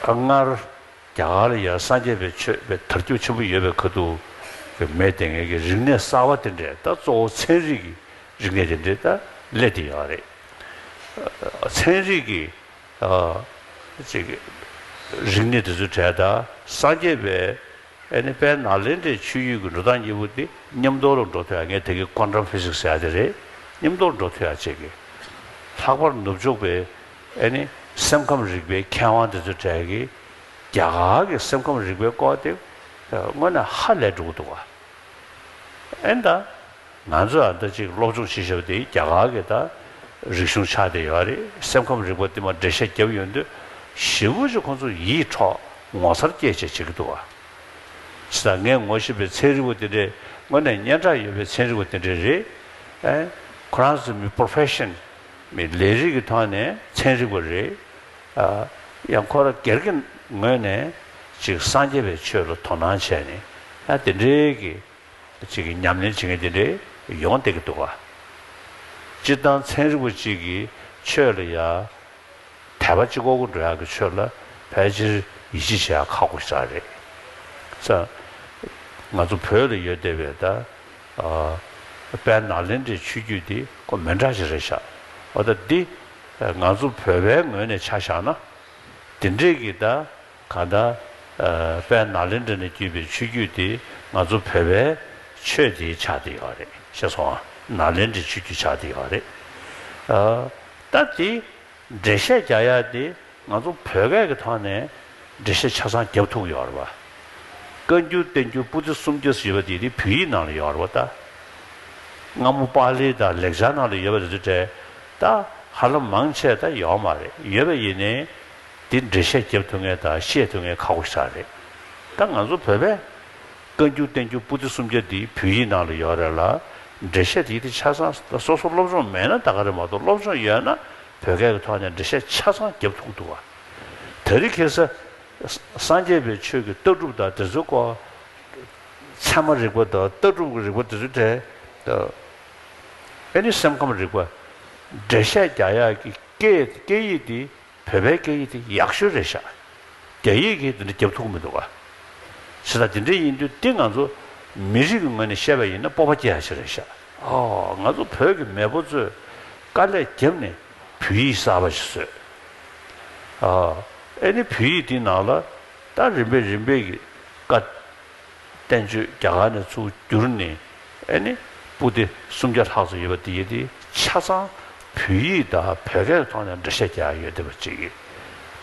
སྔར་རྒྱ་གར་ལ་ཡང་སངས་རྒྱས་པའི་ཆོས་པའི་དར་ཁྱབ་ཆེན་པོ་ཡོད་པའི་ཁ་ཐུག་གི་མེད་དེ་ངེད་ཀྱི་རིག་གནས་གསར་བ་དེ་འདྲས་ད་གཙོ་བོ་ཚན་རིག་གི་རིག་གནས་དེ་འདྲས་ད་སླེབས་བསྡད་ཡོད་རེད། ཚན་རིག་གི་ཨ་ཅིག་རིག་གནས་དེ་ཚོའི་གྲས་ད་སངས་རྒྱས་པའི་ཨེ་ནི་དཔལ་ནཱ་ལེནྡྲའི་ཆོས་བརྒྱུད་ཀྱི་འགྲོ་སྟངས་གཉིས་པོ་དེ་མཉམ་དུ་ལ་འགྲོ་ཐུབ་ཡ། ངས་དེ་གའི་ཀོན་ཊམ་ཕི་ཟིག་ཟེར་ཡ་དེ་རེད། མཉམ་དུ་ལ་འགྲོ་ཐུབ་ཡ་ཅིག་གི། ལྷག་པར་ནུབ་ཕྱོགས་པའི་ཨེ་ནི་སེམས་ཁམས་རིག་པའི་མཁས་དབང་དེ་ཚོའི་གྲས་ཀྱིས་རྒྱ་གར་གྱི་སེམས་ཁམས་རིག་པའི་སྐོར་དེ་དངོས་གནས་ཧ་ལས་འགྲོ་གི་འདུག་ག་ཨེ་ད། ང་ཚོ་ཨ་ད་ཅིག་སློབ་སྦྱོང་བྱེད་བཞག་པ་དེ་རྒྱ་གར་གྱི་ད་རིག་གཞུང་ཆགས་བསྡད་ཡོད་རེད། སེམས་ཁམས་རིག་པ་དེ་མ་འགྲེལ་བཤད་བརྒྱབ་ཡོང་དུས་ཞེ་པོ་ཅིག་ཁོང་ཚོ་ཡིད་འཕྲོག་ངོ་མཚར་སྐྱེ་བྱེད་བྱེད་ཀྱི་འདུག་བ། ས་ངས་ངོ་ཤེས་པའི་ཚན་རིག་པ་དེ་འདྲས་དངོས་གནས་སྙན་གྲགས་ཡོད་པའི་ཚན་རིག་པ་དེ་འདྲས་རེད། ཨེ་ཁོ་རང་ཚོ་མི་པོ་རོ་ཕེ་ཤན་མི་ལས་རིགས་ཀྱི་ཐོག་ནས་ཚན་རིག་པ་རེད། ཨ་ཡང་ཁོ་རང་སྒེར་གྱི་ངོས་ནས་ཅིག་སངས་རྒྱས་པའི་ཆོས་ལ་དོ་སྣང་བྱས་ནས་ཡང་དེ་འདྲས་ཀྱི། གཅིག་གིས་ཉམས་ལེན་བྱེད་མཁན་དེ་འདྲས་ཡོང་བསྡད་ཀྱི་འདུག་ག་སྤྱིར་བཏང་ཚན་རིག་པ་གཅིག་གིས་ཆོས་ལ་ཡ་དད་པ་གཅིག་པོ་འགྲོ་ཡག་གི་ཆོས་ལ་ཕལ་ཆེར་ཡིད་ཆེས་བྱེད་ཡག་ཁག་པོ་ཞིག་རེད། ས་ང་ཚོ་བོད་ལ་ཡོད་བསྡད་པའི་ད་ཨ་དཔལ་ནཱ་ལེནྡྲའི་ཆོས་བརྒྱུད་དེ་ཁོ་མི་འདྲ་ཞིག་རེད་ཤག་འོ་ད་འདི་ང་ཚོ་བོད་པའི་ངོས་ནས་ཆ་བཞག་ན་དེ་འདྲས་ཀྱི་ད། གང་ལྟར། ཨ་དཔལ་ནཱ་ལེནྡྲ་ནས་བརྒྱུད་པའི་ཆོས་བརྒྱུད་དེ་ང་ཚོ་བོད་པའི་ཆོས་དེ་ཆགས་བསྡད་ཡོད་རེད། ཤེས་སོང་ཨ། ནཱ་ལེནྡྲའི་ཆོས་བརྒྱུད་ཆགས་བསྡད་ཡོད་རེད། ཨ་ད་དེ་འགྲེལ་བཤད་རྒྱག་ཡ་དེ་ང་ཚོ་བོད་སྐད་ཀྱི་ཐོག་ནས་འགྲེལ་བཤད་ཆ་ཚང་རྒྱབ་ཐུབ་ཀྱི་ཡོད་རེད་པ། བཀའ་འགྱུར་བསྟན་འགྱུར་པོ་ཏི་སུམ་བརྒྱ་ཟེར་བ་དེ་དེ་བོད་ཡིག་ནང་ལ་ཡོད་རེད་པ་ད། སྔ་མོ་པཱ་ལི་དང་ལེགས་སྦྱར་ནང་ལ་ཡོད་པ་དེ་ཚོ་གྲས་ད་ཧ་ལམ་མང་ཆེ་ད་ཡོད་མ་རེད། ཡོད་པ་ཡིན་ནའི། དེ་འགྲེལ་བཤད་རྒྱབ་ཐུབ་མཁན་དང་བཤད་ཐུབ་མཁན་ཁག་པོ་ཞིག་རེད། ད་ང་ཚོ་བོད་པས་བཀའ་འགྱུར་བསྟན་འགྱུར་པོ་ཏི་སུམ་བརྒྱ་འདི་བོད་ཡིག་ནང་ལ་ཡོད་རེད་ལ། འགྲེལ་བཤད་དེ་དེ་ཆ་ཚང་སོ་སོ་སློབ་སྦྱོང་མེད་ན་ད་ག་རེད་མ་གཏོགས་སློབ་སྦྱོང་ཡོད་ན་བོད་སྐད་ཀྱི་ཐོག་ནས་འགྲེལ་བཤད་ཆ་ཚང་རྒྱབ་ཐུབ་འདུག་བ། དེ་རིང་ཁ་སང་སངས་རྒྱས་པའི་ཆོས་ཀྱི་ལྟ་གྲུབ་དང་དེ་ཚོའི་སྐོར་ཚད་མ་རིག་པ་དང་ལྟ་གྲུབ་ཀྱི་རིག་པ་དེ་ཚོའི་གྲས་དང་ཨེ་ནི་སེམས་ཁམས་རིག་པ་འགྲེལ་བཤད་རྒྱག་ཡག་གི་སྐད་སྐད་ཡིག་དེ། བོད་པའི་སྐད་ཡིག་དེ་ཡག་ཤོས་རེད་ཤག་རྒྱ་ཡིག་གིས་དེ་འདྲ་རྒྱབ་ཐུབ་ཀྱི་མི་འདུག་ག་བྱས་ཙང་དེ་འདྲ་ཡིན་དུས་དེ་ང་ཚོ་མི་རིགས་ཀྱི་ངོས་ནས་བཤད་པ་ཡིན་ན་སྤོབས་པ་སྐྱེ་ཡག་ཞིག་རེད་ཤག་ཨོ་ང་ཚོ་བོད་ཀྱི་མེས་པོ་ཚོས་དཀའ་ལས་བརྒྱབ་ནས་བོད་ཡིག་གསར་པ་ཞིག་བཟོས། ཨོ་ཨེ་ནི་བོད་ཡིག་དེའི་ནང་ལ་ད་རིམ་པས་རིམ་པས་ཀྱི་བཀའ། བསྟན་བཅོས་རྒྱ་གར་ནས་ཚུར་བསྒྱུར་ནས་ཨེ་ནི་ པོ་ཏི་སུམ་བརྒྱ་ལྷག་ཙམ་ཡོད་པ་དེ་ཡི་དེ་ཆ་ཚང་བོད་ཡིག་དང་བོད་སྐད་ཐོག་ནས་འགྲེལ་བཤད་རྒྱག་ཡ་ཡོད་བསྡད་པ་ཅིག་ཡིན།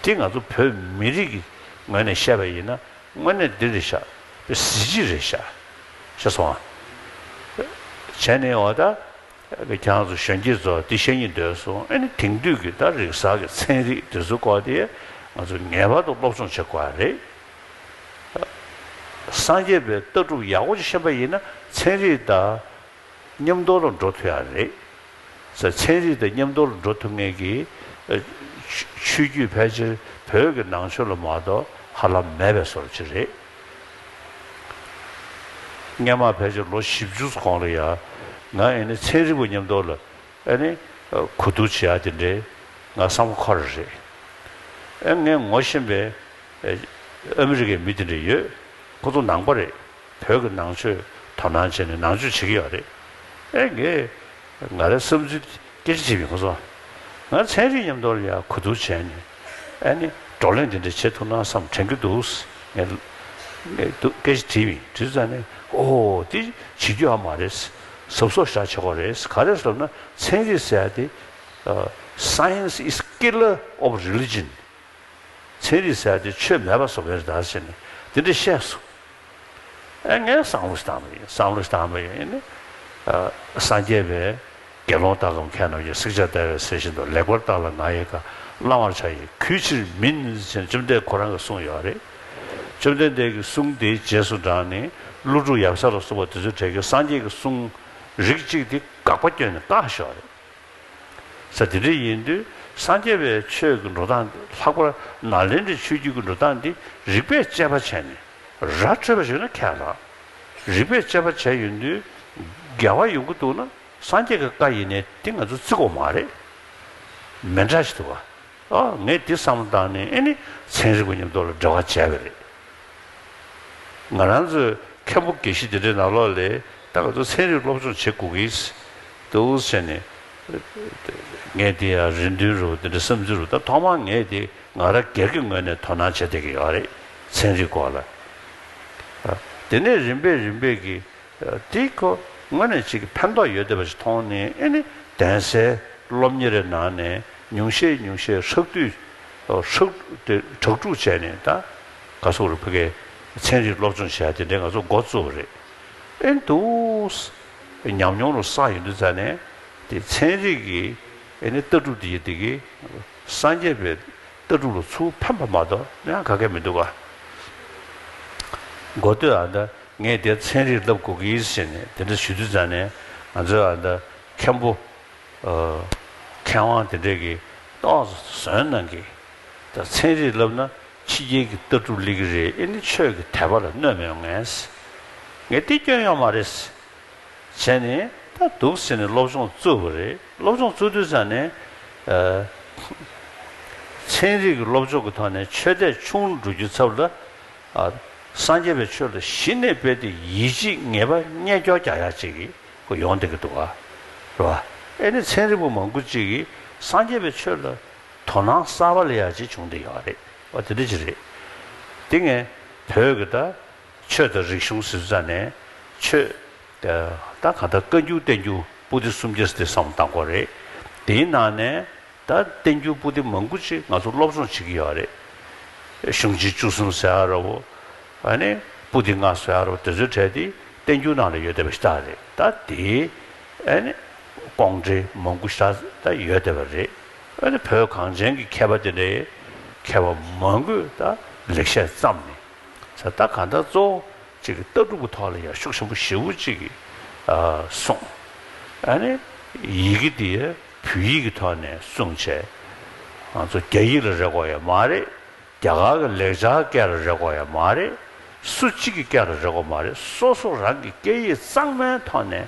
དེ་ང་ཚོ་བོད་མི་རིགས་ཀྱི་ངོས་ནས་བཤད་པ་ཡིན་ན་དངོས་གནས་འདི་རེད་ཤག་གཟི་བརྗིད་རེད་ཤག་ཤེས་སོང་ཨ། བྱས་ནས་འོ་ད་ཁྱེད་རང་ཚོ་གཞོན་སྐྱེས་ཚོ་འདི་བཤད་སྙིང་འདོད་སོང་། ཨ་ནི་དེང་དུས་ཀྱི་ད་རིག་གསར་གྱི་ཚན་རིག་དེ་ཚོ་སྐོར་དེ་ང་ཚོ་ངེས་པར་དུ་སློབ་སྦྱོང་བྱེད་དགོས་པ་རེད། སངས་རྒྱས་པའི་ལྟ་གྲུབ་ཡག་པོ་ཅིག་ཤེས་པ་ཡིན་ན་ཚན་རིག་དང་མཉམ་དུ་ལ་འགྲོ་ཐུབ་ཡག་རེད། ཚན་རིག་དང་མཉམ་དུ་ལ་འགྲོ་ཐུབ་མཁན་གྱི་ཆོས་ཆོས་བརྒྱུད་ཕལ་ཆེར་བོད་ཀྱི་ནང་ཆོས་ལ་མ་གཏོགས་ཧ་ལམ་མེད་པའི་བཟོ་འདྲ་ཅིག་རེད། སྔོན་མ་ཕལ་ཆེར་ལོ་བཞི་བཅུ་གོང་ལ་ཡ་ང་ཨེ་ནི་ཚན་རིག་པ་མཉམ་དུ་ལ་ཨེ་ནི་གོ་བསྡུར་བྱེད་ཡག་དེ་འདྲའི་ང་བསམ་བློ་འཁོར་རེད། ཨེ་ངས་ངོ་ཤེས་པའི་ཨ་མི་རི་ཀའི་མི་དེ་འདྲ་ཡོད། ཁོ་ཚོ་ནང་པ་རེད། བོད་ཀྱི་ནང་ཆོས་དོ་སྣང་བྱས་ནས་ནང་ཆོས་བྱེད་ཀྱི་ཡོད་རེད། ཨེ་ངས་ང་རའི་བསམ་ཚུལ་སྐད་ཆ་དྲིས་པ་ཡིན། ཁོ་ཚོ་ང་ཚན་རིག་མཉམ་དུ་ལ་ཡ་གོ་བསྡུར་བྱས་ནས་ཨ་ནི་བགྲོ་གླེང་འདི་འདྲ་བྱེད་ཐུབ་ན་བསམ་དྲན་གྱི་འདུག་ངས་ངས་འདུག་སྐད་ཆ་དྲིས་པ་ཡིན། དྲིས་ཙང་ནས་ཨོ་དེ་བྱེད་རྒྱུ་ཡོད་མ་རེད། གཟབ་གཟབ་བྱ་བྱེད་དགོས་རེད། ག་རེ་ཟེར་ན་ཚན་རིག་ཟེར་ཡ་དེ་Science is killer of religion། ཚན་རིག་ཟེར་ཡ་དེ་ཆོས་མེད་པ་བཟོ་མཁན་རེད་ད་ཟེར་ནས་དེ་འདྲ་བཤད་སོང་། ཨེ་ངས་བསམ་བློ་ཞིག་བཏང་བ་ཡིན། བསམ་བློ་ཞིག་བཏང་བ་ཡིན་ནི། ཨ་སངས་རྒྱས་པས་དགེ་སློང་ལྟ་བུ་མཁས་རྣམས་ཀྱིས། བསྲེགས་བཅད་བརྡར་བའི་ཟས་བཞིན་དུ། ལེགས་པར་བརྟགས་ལ་ང་ཡི་བཀའ། བླང་བར་བྱ་ཡི་གུས་ཕྱིར་མིན་ཟེར་བཅོམ་ལྡན་ཁོ་རང་གིས་གསུངས་ཡོད་རེད། བཅོམ་ལྡན་འདས་ཀྱི་གསུང་དེའི་རྗེས་སུ་འབྲངས་ནས་ཀླུ་སྒྲུབ་ཡབ་སྲས་ལ་སོགས་པ་དེ་ཚོའི་གྲས་ཀྱིས་སངས་རྒྱས་ཀྱི་གསུང་རིགས་གཅིག་དེ་དགག་པ་བསྐྱོན་ནས་བཀག་ཞོག་རེད། ས་དེ་འདྲ་ཡིན་དུས་སངས་རྒྱས་པའི་ཆོས་ཀྱི་འགྲོ་སྟངས་འདི། ལྷག་པར་ནཱ་ལེནྡྲའི་ཆོས་བརྒྱུད་ཀྱི་འགྲོ་སྟངས་འདི་རིགས་པས་དཔྱད་པ་བྱས་ནས་ར་འཕྲོད་པ་ཞིག་ན་ཁྱད་རང་། རིགས་པས་དཔྱད་པ་བྱས་ཡོང་དུས་འགལ་བ་ཡོང་གི་འདུག་ན་སངས་རྒྱས་ཀྱི་བཀའ་ཡིན་ནའི་དེ་ང་ཚོ་བརྩི་དགོས་མ་རེད། མི་འདྲ་ཞིག་འདུག་ག་ཨ་ངས་འདི་བསམ་བློ་བཏང་ནས་ཨེ་ནི་ཚན་རིག་པ་མཉམ་དུ་ལ་འབྲེལ་བ་བྱས་པ་རེད། ང་རང་ཚོའི་མཁན་པོ་དགེ་བཤེས་དེ་འདྲའི་ནང་ལོགས་ལ་ད་ང་ཚོ་ཚན་རིག་སློབ་སྦྱོང་བྱེད་དགོས་ཀྱི་འདུག་ཟེར་ནས་ངས་འདི་ཡང་རེ་འདུན་རུ་དེ་འདྲ་བསམ་ཚུལ་རུ། ད་ཐོག་མར་ངས་དེ་ང་རང་སྒེར་གྱི་ངོས་ནས་དོ་སྣང་བྱེད་བསྡད་ཀྱི་ཡོད་རེད། ཚན་རིག་སྐོར་ལ། དེ་ནས་རིམ་པས་རིམ་པས་ཀྱིས་དེ་ཁོ་དངོས་གནས་ཅིག་གི་ཕན་ཐོགས་ཡོད་བསྡད་པ་ཞིག་མཐོང་ནས། ཨེ་ནི་གདན་སའི་སློབ་གཉེར་ནང་ནས་ཉུང་ཤས་ཉུང་ཤས་ཧྲག་བསྡུས་ཧྲག་དེ་དྲག་སྒྲུག་བྱས་ནས། ད་ག་སོག་རུ་ཕ་གིའི་ཚན་རིག་སློབ་སྦྱོང་བྱས་དེ་འདྲའི་ང་ཚོ་འགོ་བཙུགས་པ་རེད། ཨེ་འདུག་ཉམས་མྱོང་རུ་བསགས་ཡོང་དུས་ཙ་ནས་དེ་ཚན་རིག་གི་ཨེ་ནི་ལྟ་གྲུབ་དེ་ཡི་དེ་གི་སངས་རྒྱས་པའི་ལྟ་གྲུབ་ལ་ཚུར་ཕན་པ་མ་གཏོགས་ཡང་ག་གེ་མི་འདུག་ག་འགོ་སྟོད་ཨ་ད་ངས་དེ་ཚན་རིག་བསླབ་དགོས་ཀྱི་ཟེར་ནས་དེ་འདྲ་ཞུ་དུས་ཙ་ནས་ང་ཚོའི་ཨ་ད་མཁན་པོ་ཨ་མཁས་དབང་དེ་འདྲས་ཀྱིས་ཏོག་ཙམ་ཟོན་གནང་གི། ད་ཚན་རིག་བསླབ་ན་ཕྱི་རྒྱལ་གྱི་ལྟ་གྲུབ་སླེབས་ཀྱི་རེད། ཨེ་ནི་ཆོས་ཀྱི་དད་པ་ལ་གནོད་མི་ཡོང་ངས། ངས་དེ་སྐྱོན་ཡོད་མ་རེད། བྱས་ནས་ད་འདུག་ཟེར་ནས་སློབ་སྦྱོང་བཙུགས་པ་རེད། སློབ་སྦྱོང་བཙུགས་དུས་ཙ་ནས་ཨ་ཚན་རིག་གི་སློབ་སྦྱོང་གི་ཐོག་ནས་ཆོས་དད་ཆུང་རུ་འགྲོ་རྒྱུའི་ཚབ་ལ་ཨ་སངས་རྒྱས་པའི་ཆོས་ལ་གཞི་ནས་རྦད་དེ་ཡིད་ཆེས་ངེས་པ་རྙེད་སྐྱོར་རྒྱག་ཡག་ཅིག་གི་ཁོ་ཡོང་བསྡད་ཀྱི་འདུག་ག་རེད་བ། ཨེ་ནི་ཚན་རིག་པ་མང་པོ་ཅིག་གིས་སངས་རྒྱས་པའི་ཆོས་ལ་དོ་སྣང་གསར་པ་སླེབས་ཡག་ཅིག་བྱུང་བསྡད་ཡོད་རེད་བ། དེ་འདྲ་ཅིག་རེད། དེ་ངས་བོད་ཀྱི་ད་ཆོས་དང་རིག་གཞུང་ཟེར་ཙ་ནས་ཆོས་ད་གང་ལྟར་བཀའ་འགྱུར་བསྟན་འགྱུར་པོ་ཏི་སུམ་བརྒྱ་ཟེར་དེ་བསམ་བློ་བཏང་དགོས་རེད། དེའི་ནང་ནས་ད་བསྟན་འགྱུར་པོ་ཏི་མང་པོ་ཅིག་ང་ཚོ་སློབ་སྦྱོང་བྱེད་ཀྱི་ཡོད་རེད། གཞུང་ཆེན་བཅུ་གསུམ་ཟེར་ཡ་ར་བོ། ཨ་ནི་པོ་ཏི་ལྔ་ཟེར་ཡ་ར་བོ་དེ་ཚོའི་གྲས་དེ་བསྟན་འགྱུར་ནང་ལ་ཡོད་བསྡད་པ་ཞིག་ད་རེད། ད་དེ་ཨ་ནི་ཀོང་འགྲེལ་མང་པོ་ཞིག་ད་ཡོད་བསྡད་པ་རེད། ཨ་ནི་བོད་གངས་ཅན་གྱི་མཁས་པ་དེ་འདྲའི་མཁས་པ་མང་པོས་ད་ལེགས་བཤད་བརྩམས་ནས། ས་ད་གང་ལྟར་གཙོ་བོ་ཅིག་གི་ལྟ་གྲུབ་ཀྱི་ཐོག་ལ་ཡང་ཤུགས་ཆེན་པོ་ཞེ་པོ་ཅིག་གིས་ཨ་གསུངས། ཨ་ནི་ཡི་གེ་འདི་བོད་ཡིག་གི་ཐོག་ནས་གསུངས་བྱས། ང་ཚོ་རྒྱ་ཡིག་ལ་རེ་དགོས་ཡ་མ་རེད། རྒྱ་གར་གྱི་ལེགས་སྦྱར་སྐད་ལ་རེ་དགོས་ཡ་མ་རེད། སུ་གཅིག་གི་སྐད་ལ་རེ་དགོས་མ་རེད། སོ་སོ་རང་གི་སྐད་ཡིག་གཙང་མའི་ཐོག་ནས་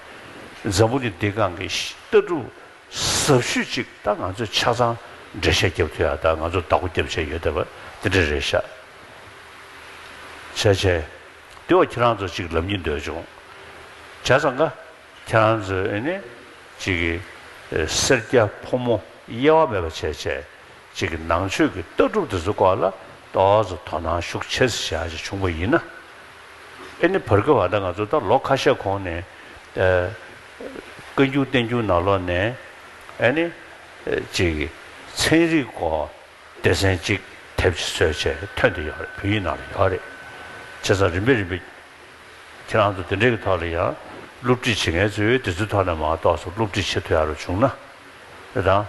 འཛམ་བུ་གླིང་འདི་སྒང་གི་ལྟ་གྲུབ་ཟབ་ཤོས་ཅིག་ད་ང་ཚོས་ཆ་ཚང་འགྲེལ་བཤད་རྒྱབ་ཐུབ་ཡ། ད་ང་ཚོ་བདག་པོ་རྒྱབ་བྱས་ཡོད་བསྡད་པ་དེ་འདྲ་རེད་ཤག་བྱས་བྱས། དེ་བ་ཁྱེད་རང་ཚོ་ཅིག་ལབ་སྙིང་འདོད་བྱུང་། བྱས་ཙང་ཀ་ཁྱེད་རང་ཚོས་ཨེ་ནི་ཅིག་གི་ཨེ་སེར་སྐྱ་ཕོ་མོ་དབྱེ་བ་མེད་པ་བྱས་བྱས། ཅིག་གི་ནང་ཆོས་ཀྱི་ལྟ་གྲུབ་དེ་ཚོ་སྐོར་ལ་ཏོག་ཙམ་དོ་སྣང་ཤུགས་ཆེ་ཙམ་བྱ་ཞིག་བྱུང་བ་ཡིན་ན། ཨེ་ནི་བར་སྐབས་བ་ད་ང་ཚོ་ད་ལོ་ཁ་ཤས་གོང་ནས་ཨེ་ བཀའ་འགྱུར་བསྟན་འགྱུར་ནང་ལོགས་ནས་ཨ་ནི་ཅིག་ཚན་རིག་སྐོར་སྡེ་ཚན་གཅིག་དེབ་ཅིག་བཟོས་བྱས་ཐོན་བསྡད་ཡོད་རེད། བོད་ཡིག་ནང་ལ་ཡོད་རེད། བྱས་ཙང་རིམ་པས་རིམ་པས་ཁྱེད་རང་ཚོ་དེ་འདྲའི་གི་ཐོག་ལ་ཡང་སློབ་ཁྲིད་བྱེད་མཁན་ཚོས་དེ་ཚོའི་ཐོག་ནས་མ་གཏོགས་སུ་སློབ་ཁྲིད་བྱེད་ཐུབ་ཡག་རུ་བྱུང་ན་རེད་དང་།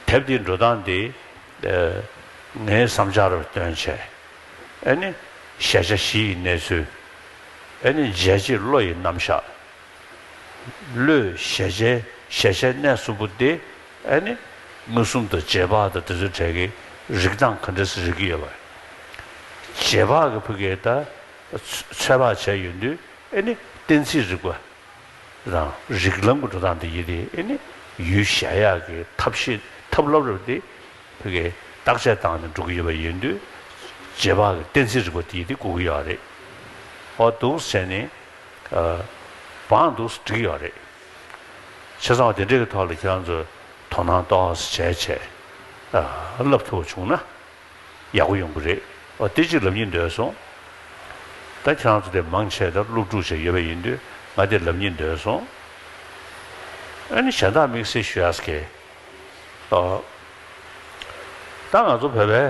དེབ་འདིའི་འགྲོ་སྟངས་འདི་ངའི་བསམ་འཆར་རུ་བཏོན་བྱས། ཨ་ནི་གཞལ་བྱ་བཞི་ཡི་གནས་ཚུལ། ཨ་ནི་འཇལ་བྱེད་བློ་ཡི་རྣམ་གཞག། བློས་གཞལ་བྱའི་གཞལ་བྱའི་གནས་གསུམ་པོ་དེ་ཨ་ནི་མངོན་སུམ་དང་རྗེས་དཔག་དང་དེ་ཚོའི་གྲས་ཀྱི་རིག་སྟངས་ག་འདྲ་སེ་རིག་གི་ཡོད་པ། རྗེས་དཔག་གི་ཕ་གིའི་ད་ཚོད་དཔག་བྱས་ཡོང་དུས་ཨ་ནི་གཏན་ཚིགས་རིག་པ་རང་རིགས་ལམ་གྱི་འགྲོ་སྟངས་དེ་ཡིན་ཏེ་ཨ་ནི་ཡུལ་གཞལ་ཡག་གི་ཐབས་ཤེས་ཐབས་སླ་པོ་རེད་དེ། ཕ་གིའི་བརྟག་དཔྱད་བཏང་ནས་འགྲོ་གི་ཡོད་པ་ཡིན་དུས་རྗེས་དཔག་གི་གཏན་ཚིགས་རིག་པ་དེ་ཡིན་ཏེ་དགོས་ཀྱི་ཡོད་རེད། ཨོ་འདུག་སེ་བྱས་ནས། ཨ། བང་འདུག་སེ་འགྲིག་ཡོད་རེད། བྱས་ཙང་དེ་འདྲའི་གི་ཐོག་ལ་ཁྱེད་རང་ཚོས་དོ་སྣང་ཏོག་ཙམ་བྱས་བྱས། ཨ། བསླབ་ཐུབ་པ་བྱུང་ན་ཡག་པོ་ཡོང་གི་རེད། ཨོ་དེ་གཅིག་ལབ་སྙིང་འདོད་སོང་། ད་ཁྱེད་རང་ཚོ་དེ་མང་ཆེ་ད་སློབ་ཕྲུག་བྱས་ཡོད་པ་ཡིན་དུས་ང་དེ་ལབ་སྙིང་འདོད་སོང་། ཨ་ནི་གཞན་དག་དམིགས་བསལ་ཞུ་ཡག་གི། ཨོ། ད་ང་ཚོ་བོད་པའི་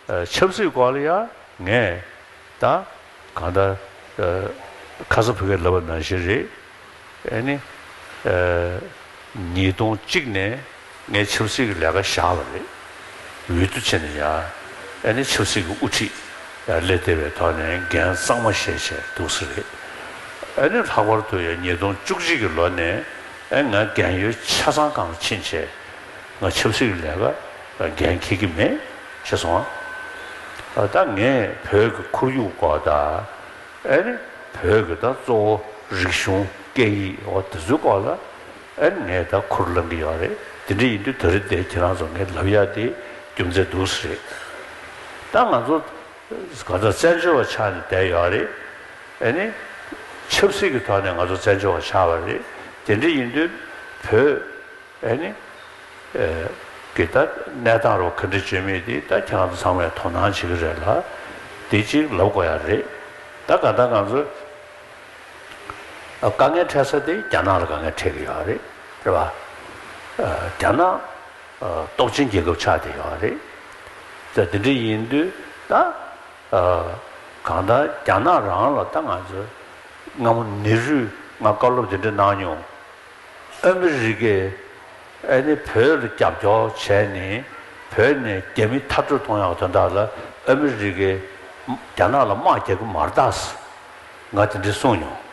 ཨ། ཆབ་སྲིད་སྐོར་ལ་ཡང་ངས་ད་གང་ལྟར་ཨ། ཁ་ས་བོད་སྐད་ལབ་པ་ནང་བཞིན་རེད། ཨ་ནི་ཨ། ཉིས་སྟོང་གཅིག་ནས་ངས་ཆབ་སྲིད་ཀྱི་ལས་ཀ་བཞག་པ་རེད། འོས་བསྡུ་བྱས་ནས་ཡང་ཨ་ནི་ཆབ་སྲིད་ཀྱི་དབུ་ཁྲིད་ཡང་སླེབས་བསྡད་པའི་ཐོག་ནས་འགན་གཙང་མ་བཞེས་བྱས་འདུག་སེ་རེད། ཨ་ནི་ལྷག་པར་དུ་ཡང་ཉིས་སྟོང་བཅུ་གཅིག་གི་ལོ་ནས་ཨ་ང་རྒན་ཡོལ་ཆ་ཚང་སྒང་ལ་ཕྱིན་བྱས། ང་ཆབ་སྲིད་ཀྱི་ལས་ཀ་འགན་འཁྱེར་གྱི་མེད་ཅེས་གསུངས། ད་ངས་བོད་ཀྱི་ཁོར་ཡུག་སྐོར་དང་། ཨ་ནི་བོད་ཀྱི་ད་གཙོ་བོ་རིག་གཞུང་སྐད་ཡིག་འོ་དེ་ཚོའི་སྐོར་ལ་ཨ་ནི་ངས་ད་ཁུར་བླངས་ཀྱི་ཡོད་རེད། དེ་འདྲ་ཡིན་དུས་ད་རེས་དེ་ཁྱེད་རང་ཚོ་ངས་ལབ་ཡག་དེ་རྒྱུ་མཚན་འདུག་སེ་རེད། ད་ང་ཚོ་ག་ད་བཙན་བྱོལ་བ་ཆགས་ནས་བསྡད་ཡོད་རེད། ཨ་ནི་ཆབ་སྲིད་ཀྱི་ཐོག་ནས་ང་ཚོ་བཙན་བྱོལ་བ་ཆགས་པ་རེད། དེ་འདྲ་ཡིན་དུས་བོད། ཨ་ནི། ཨེ། གི་ད་གནས་སྟངས་རོ་ག་འདྲ་བྱེད་མེད་དེ་ད་ཁྱེད་རང་ཚོ་ཚང་མས་དོ་སྣང་བྱེད་ཀྱི་རེད་ལ། དེ་གཅིག་ལབ་དགོས་ཡ་རེད། ད་ག་ད་ང་ཚོ་དཀའ་ངལ་འཕྲད་ས་དེ་རྒྱ་ནག་ལ་དཀའ་ངལ་འཕྲད་ཀྱི་ཡོད་རེད། རེད་པ། རྒྱ་ནག་སྟོབས་ཆེན་རྒྱལ་ཁབ་ཆགས་བསྡད་ཡོད་རེད། ད་དེ་འདྲ་ཡིན་དུས་ད་གང་ལྟར་རྒྱ་ནག་རང་ལ་ད་ང་ཚོ་སྔ་མོ་ནེ་རུས་ང་བཀའ་སློབ་དེ་འདྲ་གནང་མྱོང་། ཨ་མི་རི་ཀས་ཨ་ནི་བོད་ལ་རྒྱབ་སྐྱོར་བྱས་ནས་བོད་ནས་རྒྱ་མི་མཐར་སྐྲོད་གཏོང་ཡག་དོན་དག་ལ་ཨ་མི་རི་ཀས་རྒྱ་ནག་ལ་དམག་རྒྱག་གི་མ་རེད་ད། ང་དེ་འདྲ་གསུངས་མྱོང་།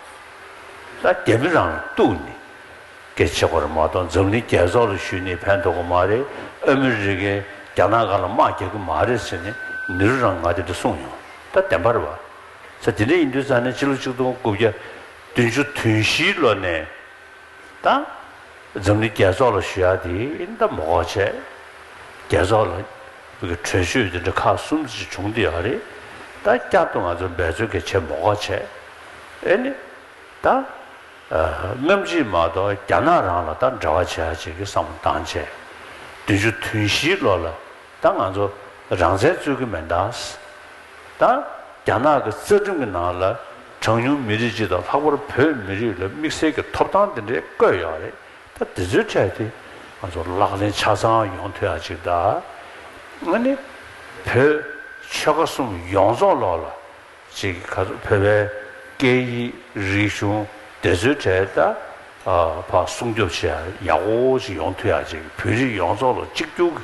ད་རྒྱ་མི་རང་ལ་གཏུགས་ནས་སྐད་ཆ་བྱེད་དགོས་རེད་མ་གཏོགས་འཛམ་གླིང་རྒྱལ་ཚོགས་ལ་ཞུས་ནས་ཕན་ཐོགས་ཀྱི་མ་རེད། ཨ་མི་རི་ཀས་རྒྱ་ནག་སྒང་ལ་དམག་རྒྱག་གི་མ་རེད་ཟེར་ནས་ནེ་རུ་རང་ང་དེ་འདྲ་གསུངས་མྱོང་། ད་བདེན་པ་རེད་བ། ས་དེ་འདྲ་ཡིན་དུས་ཙང་ནས་ཕྱི་ལོ་ཆིག་སྟོང་དགུ་བརྒྱ་བདུན་ཅུ་དོན་བཞིའི་ལོ་ནས། ད་འཛམ་གླིང་རྒྱལ་ཚོགས་ལ་ཞུ་ཡག་དེ་ད་མ་དགོས་བྱས། རྒྱལ་ཚོགས་ལ་གྲོས་ཆོད་དེ་འདྲ་ཁག་གསུམ་ཅིག་བྱུང་བསྡད་ཡོད་རེད། ད་བསྐྱར་དུ་ང་ཚོ་འབད་རྩོལ་གལ་ཆེ་མ་དགོས་བྱས། ཨེ་ནི། ད་སྔ་ཕྱི་མ་གཏོགས་རྒྱ་ནག་རང་ལ་ད་འབྲེལ་བ་བྱེད་ཡག་ཅིག་གི་བསམ་བློ་བཏང་བྱས། བདུན་ཅུ་དོན་བཞིའི་ལོ་ལ། ད་ང་ཚོ་རང་བཙན་རྩོད་ཀྱི་མེད་ད། ད་རྒྱ་ནག་གི་རྩ་ཁྲིམས་ཀྱི་ནང་ལ་གྲངས་ཉུང་མི་རིགས་སྤྱི་དང་ལྷག་པར་བོད་མི་རིགས་ལ་དམིགས་བསལ་གྱི་ཐོབ་ཐང་དེ་འདྲའི་བཀོད་ཡོད་རེད། ད་དེ་ཚོའི་གྲས་དེ་ང་ཚོ་ལག་ལེན་ཆ་ཚང་ཡོང་ཐུབ་ཡག་ཅིག་ད། ཨ་ནི་བོད་ཆོལ་ཁ་གསུམ་ཡོངས་རྫོགས་ལོག་ལ། ཅིག་ག་ཚོད་བོད་པའི་སྐད་ཡིག་རིག་གཞུང་དེ་ཚོའི་གྲས་ད་ཕར་སྲུང་སྐྱོབ་བྱེད་ཡག་ཡག་པོ་ཅིག་ཡོང་ཐུབ་ཡག་ཅིག་བོད་རིགས་ཡོངས་རྫོགས་ལ་གཅིག་གྱུར་གྱི་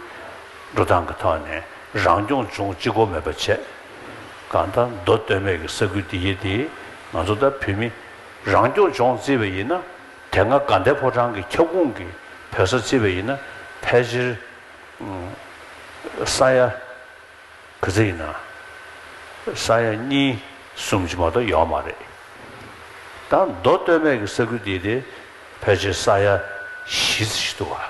འགྲོ་སྟངས་ཀྱི་ཐོག་ནས་རང་སྐྱོང་ལྗོངས་གཅིག་པོ་མེད་པ་བྱས། གང་ལྟར་མདོ་སྟོད་སྨད་ཀྱི་ས་ཁུལ་འདི་ཡི་དེ་ང་ཚོ་ད་བོད་མི་རང་སྐྱོང་ལྗོངས་བརྩིས་པ་ཡིན་ན། དེ་སྔ་དགའ་ལྡན་ཕོ་བྲང་གི་ཁྱབ་ཁོངས་ཀྱི་བོད་ས་བརྩིས་པ་ཡིན་ན་ཕལ་ཆེར་ས་ཡ། ག་ཚོད་ཡིན་ན། ས་ཡ་གཉིས་གསུམ་ཅིག་མ་གཏོགས་ཡོད་མ་རེད། ད་མདོ་སྟོད་སྨད་ཀྱི་ས་ཁུལ་འདི་དེ་ཕལ་ཆེར་ས་ཡ་བཞི་ཙམ་ཞིག་འདུག་བ།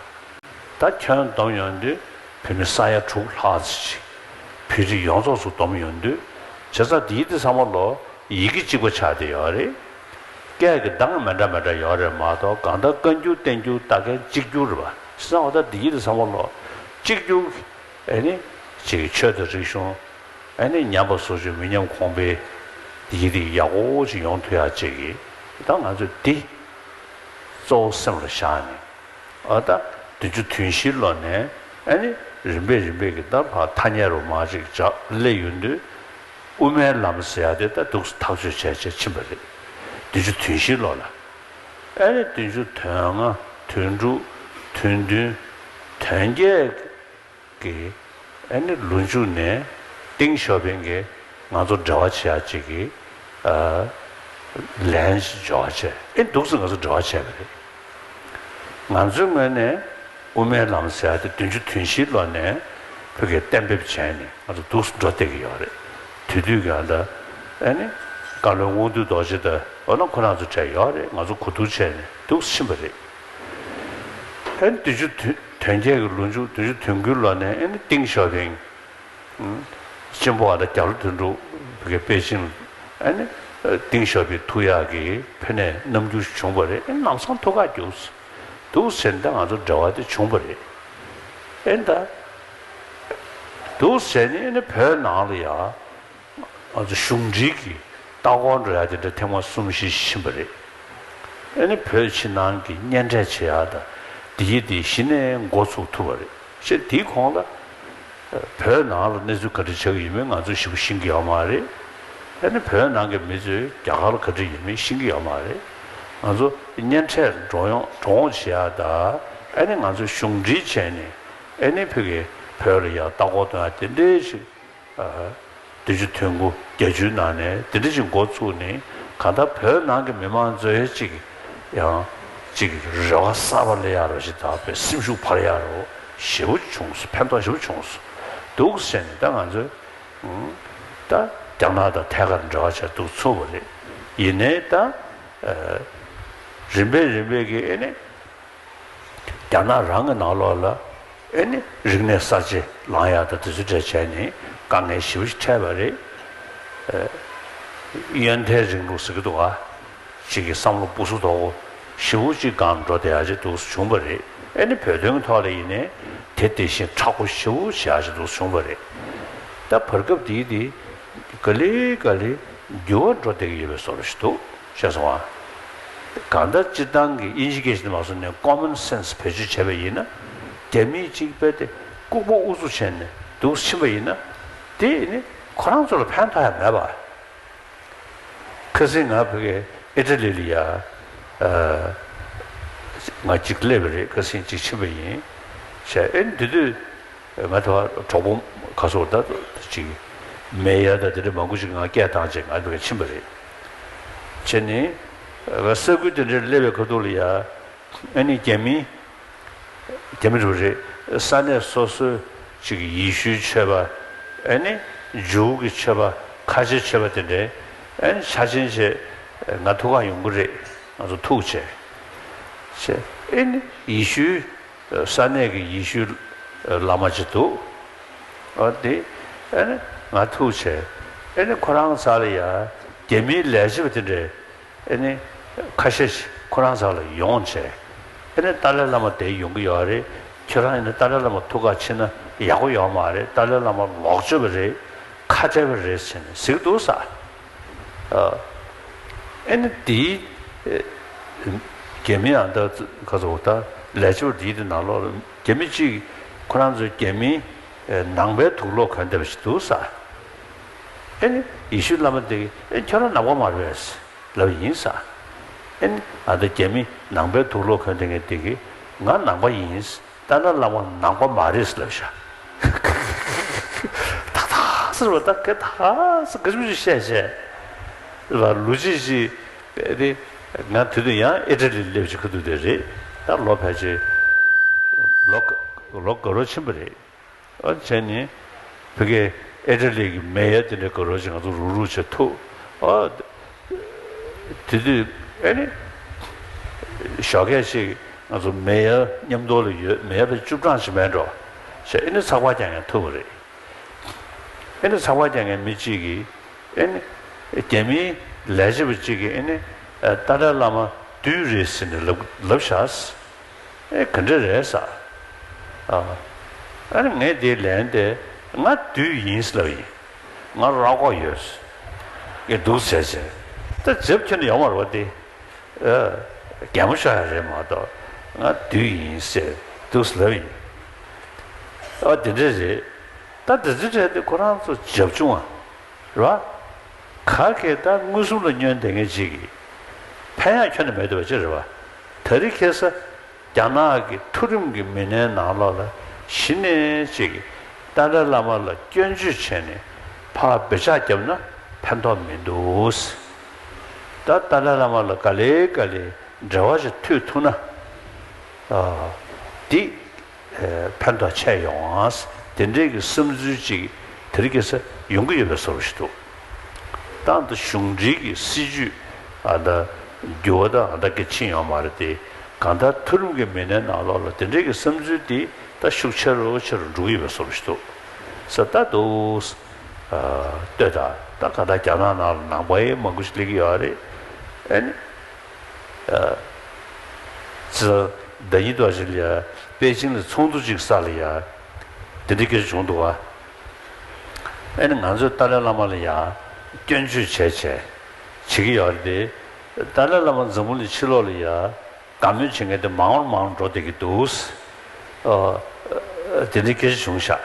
ད་ཁྱོན་བསྡོམས་ཡོང་དུས་བོད་མི་ས་ཡ་དྲུག་ལྷག་ཙམ་ཅིག་བོད་རིགས་ཡོངས་རྫོགས་སུ་བསྡོམས་ཡོང་དུས། བྱས་ཙང་འདིའི་དེ་ཚང་མ་ལོ་ཡི་གེ་གཅིག་པ་ཆགས་བསྡད་ཡོད་རེད། སྐད་ཀྱི་གདངས་མི་འདྲ་མི་འདྲ་ཡོད་རེད་མ་གཏོགས་གང་ལྟར་བཀའ་འགྱུར་བསྟན་འགྱུར་ལྟ་མཁན་གཅིག་གྱུར་རེད་བ། བྱས་ཙང་འོ་ད་འདིའི་དེ་ཚང་མ་ལོ་གཅིག་གྱུར་ཨེ་ནི་ཅིག་ཆོས་དང་རིག་གཞུང་ཨེ་ནི་ཉམས་པ་སོར་ཆུད་མི་ཉམས་གོང་འཕེལ་འདི་ཡི་རིགས་ཡག་པོ་ཅིག་ཡོང་ཐུབ་ཡག་ཅིག་གི་ད་ང་ཚོས་འདི་ གཙོ་བོ་སེམས་ལ་བཞག་ནས། ཨ་ད་བདུན་ཅུ་དོན་བཞིའི་ལོ་ནས་ཨ་ནི་རིམ་པས་རིམ་པས་ཀྱི་ད་ཕར་ཐ་སྙད་རུ་མ་ཅིག་སྦྱར་སླེབས་ཡོང་དུས། དབུ་མའི་ལམ་ཟེར་ཡ་དེ་ད་འདུག་སེ་ཐག་གཅོད་བྱས་བྱས་ཕྱིན་པ་རེད། བདུན་ཅུ་དོན་བཞིའི་ལོ་ལ། ཨ་ནི་བདུན་ཅུ་དོན་ལྔ། དོན་དྲུག། དོན་བདུན། དོན་བརྒྱད་ཀྱི་ཨ་ནི་ལོ་མཇུག་ནས་ཏིང་ཞའོ་ཕིང་གིས་ང་ཚོ་འབྲེལ་བ་བྱེད་ཡ་ཅིག་གི་ཨ་ལན་ཞིག་འབྱོར་བ་བྱས། ཨེ་འདུག་སེ་ང་ཚོ་འབྲེལ་བ་བྱས་པ་རེད། ང་ཚོའི་ངོས་ནས་དབུ་མའི་ལམ་ཟེར་ཡ་དེ་བདུན་ཅུ་དོན་བཞིའི་ལོ་ནས་བོད་ཀྱིས་གཏན་འབེབས་བྱས་ནས་ང་ཚོ་འདུག་སེ་འགྲོ་བསྡད་ཀྱི་ཡོད་རེད། དེ་དུས་ཀྱང་ད་ཨ་ནི་བཀའ་བློན་དབང་འདུས་རྡོ་རྗེ་དང་འོ་ན་ཁོ་རང་ཚོ་གྲས་ཡོད་རེད། ང་ཚོ་གོ་བསྡུར་བྱས་ནས་འདུག་སེ་ཕྱིན་པ་རེད། ཨ་ནི་བདུན་ཅུ་དོན་དོན་བརྒྱད་ཀྱི་ལོ་མཇུག་བདུན་ཅུ་དོན་དགུའི་ལོ་ནས་ཨ་ནི་ཏིང་ཞའོ་ཕིང་། ཨུམ། གཅེན་པོ་ཨ་ད་རྒྱ་ལོ་དོན་གྲུབ་ཀྱི་པེ་ཅིང་ཨ་ནི་ཏིང་ཞའོ་ཕིང་ཐུག་ཡག་གི་ཕན་ནས་རྣམ་འགྱུར་བྱུང་བ་རེད། ཨ་ནི་ལམ་སང་ཐུག་ག་རྒྱུགས་འདུག་ཟེར་ནས་ད་ང་ཚོ་འབྲེལ་བ་དེ་བྱུང་བ་རེད། ཨེ་ད་འདུག་ཟེར་ནས་ཨ་ནི་བོད་ནང་ལ་ཡ། ང་ཚོ་གཞུང་འབྲེལ་གྱི་ལྟ་སྐོར་འགྲོ་ཡ་དེ་འདྲ་ཐེངས་མ་གསུམ་བཞི་ཕྱིན་པ་རེད། ཨ་ནི་བོད་ཕྱི་ནང་གི་གཉེན་འཕྲད་བྱེད་ཡ་དང་དེ་ཡི་དེ་གཞི་ནས་འགོ་ཚུགས་ཐུབ་པ་རེད། ཞེས་དེའི་གོང་ལ་བོད་ནང་ལ་གནས་ཚུལ་ག་འདྲ་ཆགས་ཀྱི་ཡོད་མེད་ང་ཚོས་ཞིབ་པོ་ཤེས་ཀྱི་ཡོད་མ་རེད། ཨ་ནི་བོད་ནང་གི་མི་ཚོས་རྒྱ་གར་ལ་ག་འདྲ་ཡོད་མེད་ཤེས་ཀྱི་ཡོད་མ་རེད། ང་ཚོ་གཉེན་འཕྲད་འགྲོ་ཡོང་འགྲོ་འོང་བྱེད་ཡ་དང་ཨ་ནི་ང་ཚོས་གཞུང་འབྲེལ་བྱས་ནས་ཨ་ནི་བོད་ཀྱི་བོད་ལ་ཡ་ལྟ་སྐོར་གཏོང་ཡ་དེ་འདྲའི་ཞིག་བདུན་ཅུ་དོན་དགུ་བརྒྱད་ཅུའི་ནང་ནས་འདི་འདྲ་ཞིག་འགོ་ཚུགས་ནས་གང་ལྟར་བོད་ནང་གི་མི་མང་ཚོའི་ཅིག་ཡང་ཅིག་རེ་བ་གསར་པ་སླེབས་ཡག་རོ་ཞིག་དང་བོད་སེམས་ཤུགས་འཕར་ཡག་རོ་ཞེ་པོ་བྱུང་སོང་། ཕན་ཐོགས་ཞེ་པོ་བྱུང་སོང་འདུག་ཟེར་ནས་ད་ང་ཚོས་ད་རྒྱ་ནག་དང་ཐད་ཀར་འབྲེལ་བ་བྱས་འདུག་ཚུགས་པ་རེད། ཡིན་ནའི་ད་རིམ་པས་རིམ་པས་ཀྱི་ཨེ་ནས། རྒྱ་ནག་རང་གི་ནང་ལོགས་ལ་ཨེ་ནི་རིག་གནས་གསར་བརྗེ་ལངས་ཡག་དང་དེ་ཚོ་འདྲ་བྱས་ནས་དཀའ་ངལ་ཞེ་པོ་ཞིག་འཕྲད་པ་རེད། ཨེ། ཡོན་ཏན་རིང་ལུགས་ཟེར་གྱི་འདུག་ག་ཅིག་གི་བསམ་བློ་སྦུ་སུ་དོག་པོ་ཞེ་པོ་ཅིག་སྒང་འགྲོ་བསྡད་ཡག་ཅིག་འདུག་བྱུང་བ་རེད། ཨེ་ནི་བོད་དོན་གྱི་ཐོག་ལ་ཡིན་ནའི་དེ་དེ་བཞིན་མཁྲེགས་པོ་ཞེ་པོ་བྱེད་ཡག་ཅིག་འདུག་བྱུང་བ་རེད། ད་བར་སྐབས་འདིའི་དེ་ག་ལེ་ག་ལེ་འགྱུར་བ་འགྲོ་བསྡད་ཀྱི་ཡོད་པའི་བཟོ་འདྲ་ཞིག་འདུག་ཤེས་སོང་ཨ། གང་ལྟར་སྤྱིར་བཏང་གི་དབྱིན་ཇི་སྐད་ཆ་ནས་མ་སོང་ནས་common sense བེད་སྤྱོད་བྱས་པ་ཡིན་ན། རྒྱ་མིས་གཅིག་དཔེ་དེ་ལྐུགས་པ་ཨུ་ཚུགས་བྱས་ནས་འདུག་ཕྱིན་པ་ཡིན་ན། དེ་ནི་ཁོ་རང་ཚོ་ལ་ཕན་ཐོགས་ཡ་མེད་པ། ཁ་སང་ང་ཕ་གི་ཨི་ཊ་ལི་ལ་ཡ། ཨ། ང་གཅིག་སླེབས་པ་རེད། ཁ་སང་གཅིག་ཕྱིན་པ་ཡིན། བྱས་ཨེ་འདི་དུས། ང་དེ་བ་གྲོགས་པོ་ག་སོགས་ད་ཅིག་མེ་ཡར་དང་དེ་འདྲ་མང་པོ་ཅིག་ང་སྐད་བཏང་བྱས་ང་བས་ཕྱིན་པ་རེད། བྱས་ནས་ང་ས་ཁུལ་དེ་འདྲར་སླེབས་པའི་ཁ་ཐུག་ལ་ཡ་ཨ་ནི་རྒྱ་མི་རྒྱ་མི་རུ་རེད། ས་གནས་སོ་སོའི་ཅིག་ཡེ་ཤུའི་ཆོས་པ་ཨ་ནི་ཇུའུ་གི་ཆོས་པ་ཁ་ཆེ་ཆོས་པ་དེ་འདྲའི་ཨ་ནི་ཆ་ཆེན་བྱས་ང་ཐུག་ག་ཡོང་གི་རེད། ང་ཚོ་ཐུག་བྱས་བྱས་ཨ་ནི་ཡེ་ཤུའི། ས་གནས་ཀྱི་ཡེ་ཤུའི་བླ་མ་ཅིག་འདུག་ཨ་དེ་ཨ་ནི་ང་ཐུག་བྱས་ཨ་ནི་ཁོ་རང་ས་ལ་ཡ་རྒྱ་མིའི་ལས་བྱེད་པ་དེ་འདྲས་ཨ་ནི་ཁ་ཤས་ཤིག་ཁོ་རང་ས་ལ་ཡོང་བྱས་ཨ་ནི་ཏཱ་ལའི་བླ་མ་དེ་ཡོང་གི་ཡོད་རེད། ཁྱོད་རང་ཡིན་ན་ཏཱ་ལའི་བླ་མ་ཐུག་ག་ཕྱིན་ན་ཡག་པོ་ཡོད་མ་རེད། ཏཱ་ལའི་བླ་མ་ལོག་སྤྱོད་པ་རེད། ཁ་བྲལ་བ་རེད་ཟེར་ནས་ཟེར་གི་འདུག་ས། ཨ་ནི་དེའི་རྒྱ་མི་ཨ་ད་ཁ་ཚོ་ད་ལས་བྱེད་པ་དེའི་དེ་ནང་ལོགས་རྒྱ་མི་གཅིག་ཁོ་རང་ཚོའི་རྒྱ་མི་ནང་པའི་དུག་ལོག་གོན་བསྡད་པ་ཞིག་འདུག་ས། ཨ་ནི་ཡེ་ཤུའི་བླ་མ་དེ་ཨེ་ཁྱོད་རང་ནང་པ་མ་རེད་པས་ལབ་ཡིན་ས། ཨ་ནི་ཨ་ད་རྒྱ་མི་ནང་པའི་དུག་ལོག་གོན་བསྡད་མཁན་དེ་གིས་ང་ནང་པ་ཡིན། ཏཱ་ལའི་བླ་མ་ནང་པ་མ་རེད་ལབ་ཤག་ད་ད་ཟེར་བ་ད་ག་ད་ཟེར་ག་ཅུ་ཅུ་བཤད་བཤད། ལ་ལུ་ཅི་ཅི་དེ་ང་དེ་དུས་ཡང་ཨི་ཊ་ལི་སླེབས་ཀྱི་ཁ་ཐུག་དེ་རེད། ད་ལོ་ཕལ་ཆེར་ལོ་ལོ་འགའ་རོ་ཕྱིན་པ་རེད། ཨ་བྱས་ནས་ཕ་གིའི་ཨི་ཊ་ལི་གི་མེ་ཡར་དེ་འདྲའི་འགའ་རོ་ཅིག་ང་ཚོ་རུག་རུག་བྱས་ཐུག་ཨ། དེ་དུས་ཨེ་ནི། ཞོགས་ཀས་ཤིག་ང་ཚོ་མེ་ཡར་མཉམ་དུ་ལ་ཡོད། མེ་ཡར་ཕར་བཅུ་གྲངས་ཤིག་མེད་འགྲོ། ཞེས་ཨེ་ནི་ཚགས་པར་རྒྱག་མཁན་ཐུག་པ་རེད། ཨེ་ནི་ཚགས་པར་རྒྱག་མཁན་མི་གཅིག་གིས་ཨེ་ནི། རྒྱ་མིའི་ལས་བྱེད་པ་གཅིག་གིས་ཨེ་ནི། ཏཱ་ལའི་བླ་མ་བདུད་རེད་ཟེར་ནས་ལབ་ལབ་བཞག་ཨེ་ག་འདྲ་རེད་ཟེར། ཨ། ཨ་ནི་ངས་དེའི་ལན་དེ་ང་བདུད་ཡིན་ཟེར་ལབ་ཡིན། ང་རོགས་ཀྱི་ཡོད། ངས་འདུག་ཟེར་བྱས། ད་འཇབ་ཁྱོན་ནས་ཡོང་བ་རེད་པ་དེ། ཨ། གད་མོ་ཤོར་ཡ་རེད་མ་གཏོགས་ང་བདུད་ཡིན་ཟེར་འདུག་ལབ་ཡིན། ཨ་དེ་འདྲ་རེད། ད་དེ་ཚོའི་གྲས་དེ་ཁོ་རང་ཚོ་བྱབ་ཆུང་བ་རེད་བ། ག་གེ་ད་མངོན་སུམ་ལ་བསྙོན་བསྡད་མཁན་ཅིག་གིས་ཕན་ཡག་ཁྱོན་ནས་མེད་འདུག་བ་ཅི་རེད་བ། དེ་རིང་ཁ་སང་རྒྱ་ནག་གི་མཐོ་རིམ་གྱི་མི་སྣའི་ནང་ལོགས་ལ་གཞི་ནས་ཅིག་གིས་ཏཱ་ལའི་བླ་མ་ལ་སྐྱོན་བརྗོད་བྱས་ནས་ཕར་འབོད་ཆག་བརྒྱབ་ན་ཕན་ཐོགས་མི་འདུག་ད་ཏཱ་ལའི་བླ་མ་ལ་ག་ལེ་ག་ལེ་འབྲེལ་བ་ཞིག་མཐུད་ཐུབ་ན། ཨ། འདི་ཨ་ཕན་ཐོགས་ཆེ་ཡོང་ཨ། དེ་འདྲའི་གི་བསམ་ཚུལ་ཅིག་དེ་རིང་ཁ་སང་ཡོང་གི་ཡོད་པའི་བཟོ་འདྲ་ཞིག་འདུག་ད་ལྟ་གཞུང་འབྲེལ་གྱི་སྲིད་བྱུས་ཨ་ད་འགྱུར་བ་ད་ཨ་ད་གི་ཕྱིན་ཡོད་མ་རེད་དེ། གང་ལྟར་མཐོ་རིམ་གྱི་མི་སྣའི་ནང་ལོགས་ལ་དེ་འདྲའི་གི་བསམ་ཚུལ་འདི་ད་ཤུགས་ཆེ་རུ་ཆེ་རུ་འགྲོ་གི་ཡོད་པའི་བཟོ་འདྲ་ཞིག་འདུག་ས། ད་འདུག་ཨ་ལྟོས་དང་། ད་གང་ལྟར་རྒྱ་ནག་ནང་ལ་ནང་པ་ཡང་མང་པོ་ཞིག་སླེབས་ཀྱི་ཡོད་རེད། ཨ་ནི། ཙི། ཟླ་ཉིན་ཐོག་ཞིག་ལ་ཡ་པེ་ཅིང་ལ་ཚོགས་འདུ་ཅིག་ས་ལ་ཡ་དེ་འདྲའི་སྐད་ཆ་བྱུང་འདུག་བ། ཨ་ནི་ང་ཚོས་ཏཱ་ལའི་བླ་མ་ལ་ཡ་སྐྱོན་བརྗོད་བྱས་བྱས་བྱེད་ཀྱི་ཡོད་རེད་དེ། ཏཱ་ལའི་བླ་མ་འཛམ་བུ་གླིང་ཕྱི་ལོགས་ལ་ཡ་དགའ་མོས་བྱེད་མཁན་དེ་མང་རུ་མང་རུ་འགྲོ་བསྡད་ཀྱི་འདུག་ཨ། དེ་འདྲའི་སྐད་ཆ་བྱུང་ཤག་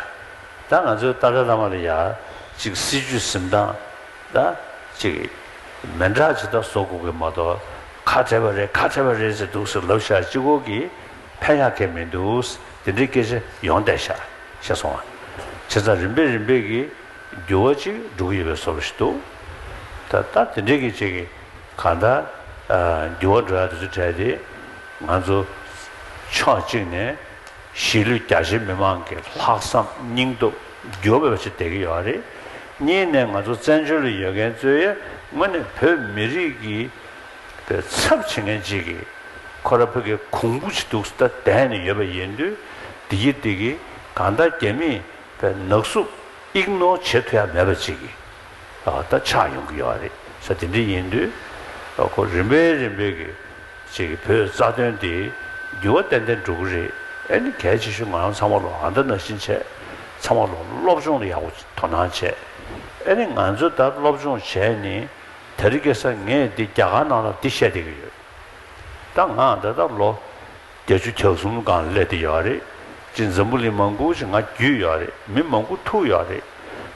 ད་ང་ཚོའི་ཏཱ་ལའི་བླ་མ་ལ་ཡ་ཅིག་སྲིད་བྱུས་འཛིན་སྟངས་ད་ཅིག་མི་འདྲ་ཅིག་ད་བཟོ་དགོས་ཀྱི་མ་གཏོགས་ཁ་བྲལ་བ་རེད་ཁ་བྲལ་བ་རེད་ཟེར་འདུག་ཟེར་ལབ་ཤག་གཅིག་པོ་གིས་ཕན་ཡག་གི་མི་འདུག་དེ་འདྲའི་སྐད་ཆ་ཡོང་བསྡད་ཤག་ཤེས་སོང་ང་། བྱས་ཙང་རིམ་པས་རིམ་པས་ཀྱིས་འགྱུར་བ་ཅིག་འགྲོ་གི་ཡོད་པའི་བཟོ་འདྲ་ཞིག་འདུག་ད་ད་དེ་འདྲའི་གི་ཅིག་གི་གང་ལྟར་འགྱུར་བ་འགྲོ་ཡ་དེ་ཚོ་གྲས་དེ་ང་ཚོ་ཕྱོགས་གཅིག་ནས་གཞིས་ལུས་རྒྱ་ཆེ་མི་མང་གི་ལྷག་བསམ་སྙིང་སྟོབས་འགྱུར་བ་མེད་པ་ཞིག་བསྡད་ཀྱི་ཡོད་རེད། གཉིས་ནས་ང་ཚོ་བཙན་བྱོལ་ལ་ཡོད་མཁན་ཚོས་དངོས་གནས་བོད་མི་རིགས་ཀྱི་པའི་ཚབ་བྱེད་མཁན་ཅིག་གིས་ཁོ་ར་ཕ་གི་གོང་བུ་ཅིག་འདུག་ད་བསྡད་ནས་ཡོད་པ་ཡིན་དུས་འདི་གི་འདི་གི་གང་ལྟར་རྒྱ་མིས་པའི་ནག་བསུབ་ཨིག་ནོར་བྱེད་ཐུབ་ཡ་མེད་པ་ཅིག་གི་ཨ་ད་ཆགས་ཡོང་གི་ཡོད་རེད་ས། དེ་འདྲ་ཡིན་དུས་ཨ་ཁོ་རིམ་པས་རིམ་པས་ཀྱི་ཅིག་གི་བོད་རྩ་དོན་དེ་འགྱུར་བ་ཏན་ཏན་འགྲོ་གི་རེད། ཨ་ནི་གལ་ཆེ་ཤོས་ང་རང་ཚང་མ་ལོ་ཨ་འདྲ་ནང་བཞིན་བྱས་ཚང་མ་ལོ་སློབ་སྦྱོང་ལ་ཡག་པོ་དོ་སྣང་བྱས། ཨ་ནི་ང་ཚོ་ད་སློབ་སྦྱོང་བྱས་ནི་དེ་རིང་ཁ་སང་ངས་འདི་རྒྱ་གར་ནང་ལ་འདི་བཤད་བསྡད་ཀྱི་ཡོད། ད་ང་ད་ལྟ་ལོ་བརྒྱད་ཅུ་གྱ་གསུམ་སྒང་སླེབས་བསྡད་ཡོད་རེད། ཅིག་འཛམ་བུ་གླིང་མང་པོ་ཞིག་ང་བརྒྱུད་ཡོད་རེད། མི་མང་པོ་ཐུག་ཡོད་རེད།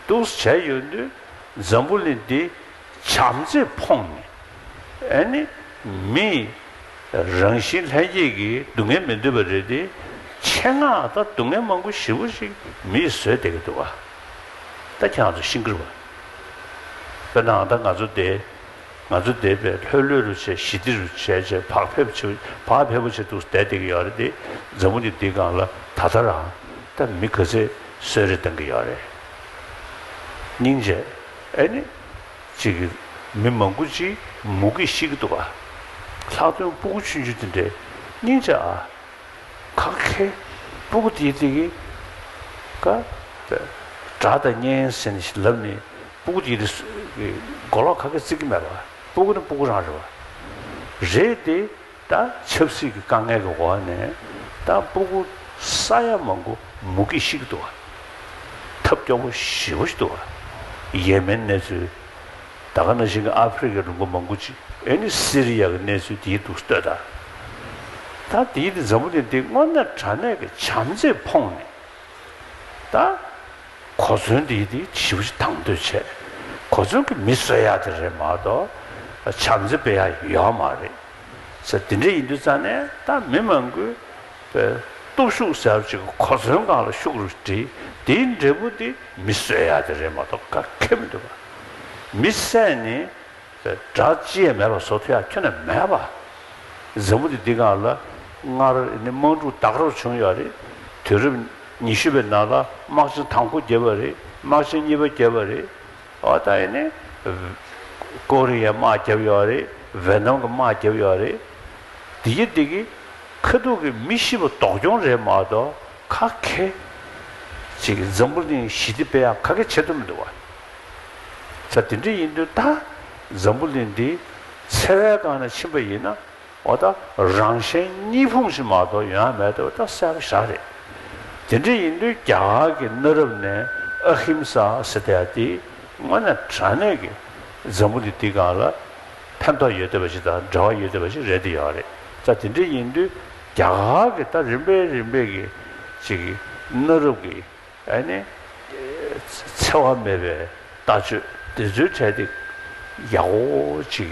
འདུག་སེ་བྱས་ཡོད་དུས་འཛམ་བུ་གླིང་འདི་བྱམས་བརྩེས་ཕོངས་ནས་ཨ་ནི་མི་རང་བཞིན་ལྷན་སྐྱེས་ཀྱི་སྡུག་བསྔལ་མི་འདོད་པ་རེད་དེ། ཆེད་མངགས་ད་སྡུག་བསྔལ་མང་པོ་ཞེ་པོ་ཞིག་མིས་བཟོས་བསྡད་ཀྱི་འདུག་བ། ད་ཁྱེད་རང་ཚོ་ཤེས་ཀྱི་རེད་བ། དཔེར་ན་ད་ང་ཚོ་འདི། ང་ཚོ་འདས་པའི་ལྷོད་ལྷོད་རུ་བྱས་ཞི་བདེ་རུ་བྱས་བྱས་བག་ཕེབས་བྱས་བག་ཕེབས་པོ་བྱས་འདུག་བསྡད་བསྡད་ཀྱི་ཡོད་རེད་དེ། འཛམ་བུ་གླིང་འདིའི་སྒང་ལ་ད་ལྟ་རང་ད་མི་ག་ཚད་གསོད་རེས་བཏང་གི་ཡོད་རེད། སྙིང་རྗེ། ཨེ་ནི། ཅིག་གི་མི་མང་པོ་ཅིག་མུ་གེས་ཤི་གི་འདུག་ག་ལྷག་དོན་སྤུ་གུ་ཆུང་ཆུང་དེ་འདྲས་སྙིང་རྗེ་ཨ། ག་གེ། སྤུ་གུ་དེ་དེ་གི་ཀ་དགྲ་དང་གཉེན་ཟེར་ནས་ལབ་ནས་སྤུ་གུ་དེ་དེ་མགོ་ལོག་ག་གེ་བརྩི་གི་མེད་པ། སྤུ་གུ་ནི་སྤུ་གུ་རང་རེད་བ། རེད་དེ། ད་ཆབ་སྲིད་ཀྱི་དཀའ་ངལ་གྱི་འོག་ནས་ད་སྤུ་གུ་ས་ཡ་མང་པོ་མུ་གེས་ཤི་གི་འདུག་བ། ཐབས་སྐྱོ་པོ་ཞེ་པོ་ཞིག་འདུག་བ། ཡེ་མེན་གནས་ཚུལ། ད་ག་ནང་བཞིན་གྱི་ཨ་ཧྥེ་རི་ཁའི་ལུང་པ་མང་པོ་ཅིག་ཨེ་ནི་སི་རི་ཡ་གི་གནས་ཚུལ་དེའི་འདུག་ལྟོས་དང་། ད་དེའི་དེ་འཛམ་བུ་གླིང་འདི་དངོས་གནས་དྲང་གནས་ཀྱི་བྱམས་བརྩེས་ཕོངས་ནས་ད་གོ་མཚོན་དེའི་དེ་ཞེ་པོ་ཅིག་དང་དོད་བྱས། གོ་མཚོན་གྱི་མི་གསོད་ཡག་དེ་རེད་མ་གཏོགས་བྱམས་བརྩེ་སྤེལ་ཡག་ཡོད་མ་རེད། ཟེར་དེ་འདྲ་ཡིན་དུས་ཙང་ནས་ད་མི་མང་པོས་པའི་སྟོབས་ཤུགས་ཟེར་བ་ཅིག་གོ་མཚོན་སྒང་ལ་ཤུགས་རུ་སྒྲིལ། དེའི་འབྲས་བུ་དེ་མི་གསོད་ཡག་དེ་རེད་མ་གཏོགས་ག་གེ་མི་འདུག་ག་མི་བསད་ནས་དགྲ་ཅི་ཡང་མེད་པ་བཟོ་ཐུབ་ཡག་ཁྱོན་ནས་མེད་པ། འཛམ་བུ་གླིང་འདི་སྒང་ལ་སྔར་ནི་དམག་འཁྲུག་ད་ག་རང་བྱུང་ཡོད་རེད། དུས་རབས་ཉི་ཤུ་པའི་ནང་ལ་དམག་ཆེན་དང་པོ་བརྒྱབ་པ་རེད། དམག་ཆེན་གཉིས་པ་བརྒྱབ་པ་རེད། འོ་ད་ཡིན་ནི། ཀོ་རི་ཡའི་དམག་བརྒྱབ་ཡོད་རེད། ཝེ་ནམ་གྱི་དམག་བརྒྱབ་ཡོད་རེད། དེ་གི་དེ་གི་ཁ་ཐུག་གི་མི་ཤི་བ་ལྡོག་གྱོང་རེད་མ་གཏོགས་ག་གེ་ཅིག་འཛམ་བུ་གླིང་ཞི་བདེ་སྤེལ་ཡག་ག་གེ་བྱེད་ཐུབ་མི་འདུག་བ། ས་དེ་འདྲ་ཡིན་དུས་ད་འཛམ་བུ་གླིང་འདི་འཚེ་བའི་སྒང་ནས་ཕྱིན་པ་ཡིན་ན། འོ་ད་རང་གཞན་གཉིས་ཕུང་ཞིག་མ་གཏོགས་ཡོང་ཡ་མེད་དེ། འོ་ད་གསལ་པོ་ཞེ་དྲག་རེད། དེ་འདྲ་ཡིན་དུས་རྒྱ་གར་གྱི་གནའ་རབས་ནས་ཨ་ཧིམ་ས་ཟེར་བསྡད་ཡ་དེ་དངོས་གནས་དྲང་གནས་ཀྱི་འཛམ་བུ་གླིང་འདི་སྒང་ལ་ཕན་ཐོགས་ཡོད་བསྡད་པ་ཞིག་དང་འབྲེལ་བ་ཡོད་བསྡད་པ་ཞིག་རེད་དེ་ཡོད་རེད། ད་དེ་འདྲ་ཡིན་དུས་རྒྱ་གར་གྱི་ད་རིམ་པས་རིམ་པས་ཀྱི་ཅིག་གནའ་རབས་ཀྱི་ཨ་ནི་འཚེ་བ་མེད་པའི་ལྟ་སྤྱོད་དེ་ཚོའི་གྲས་དེ་ཡག་པོ་ཅིག་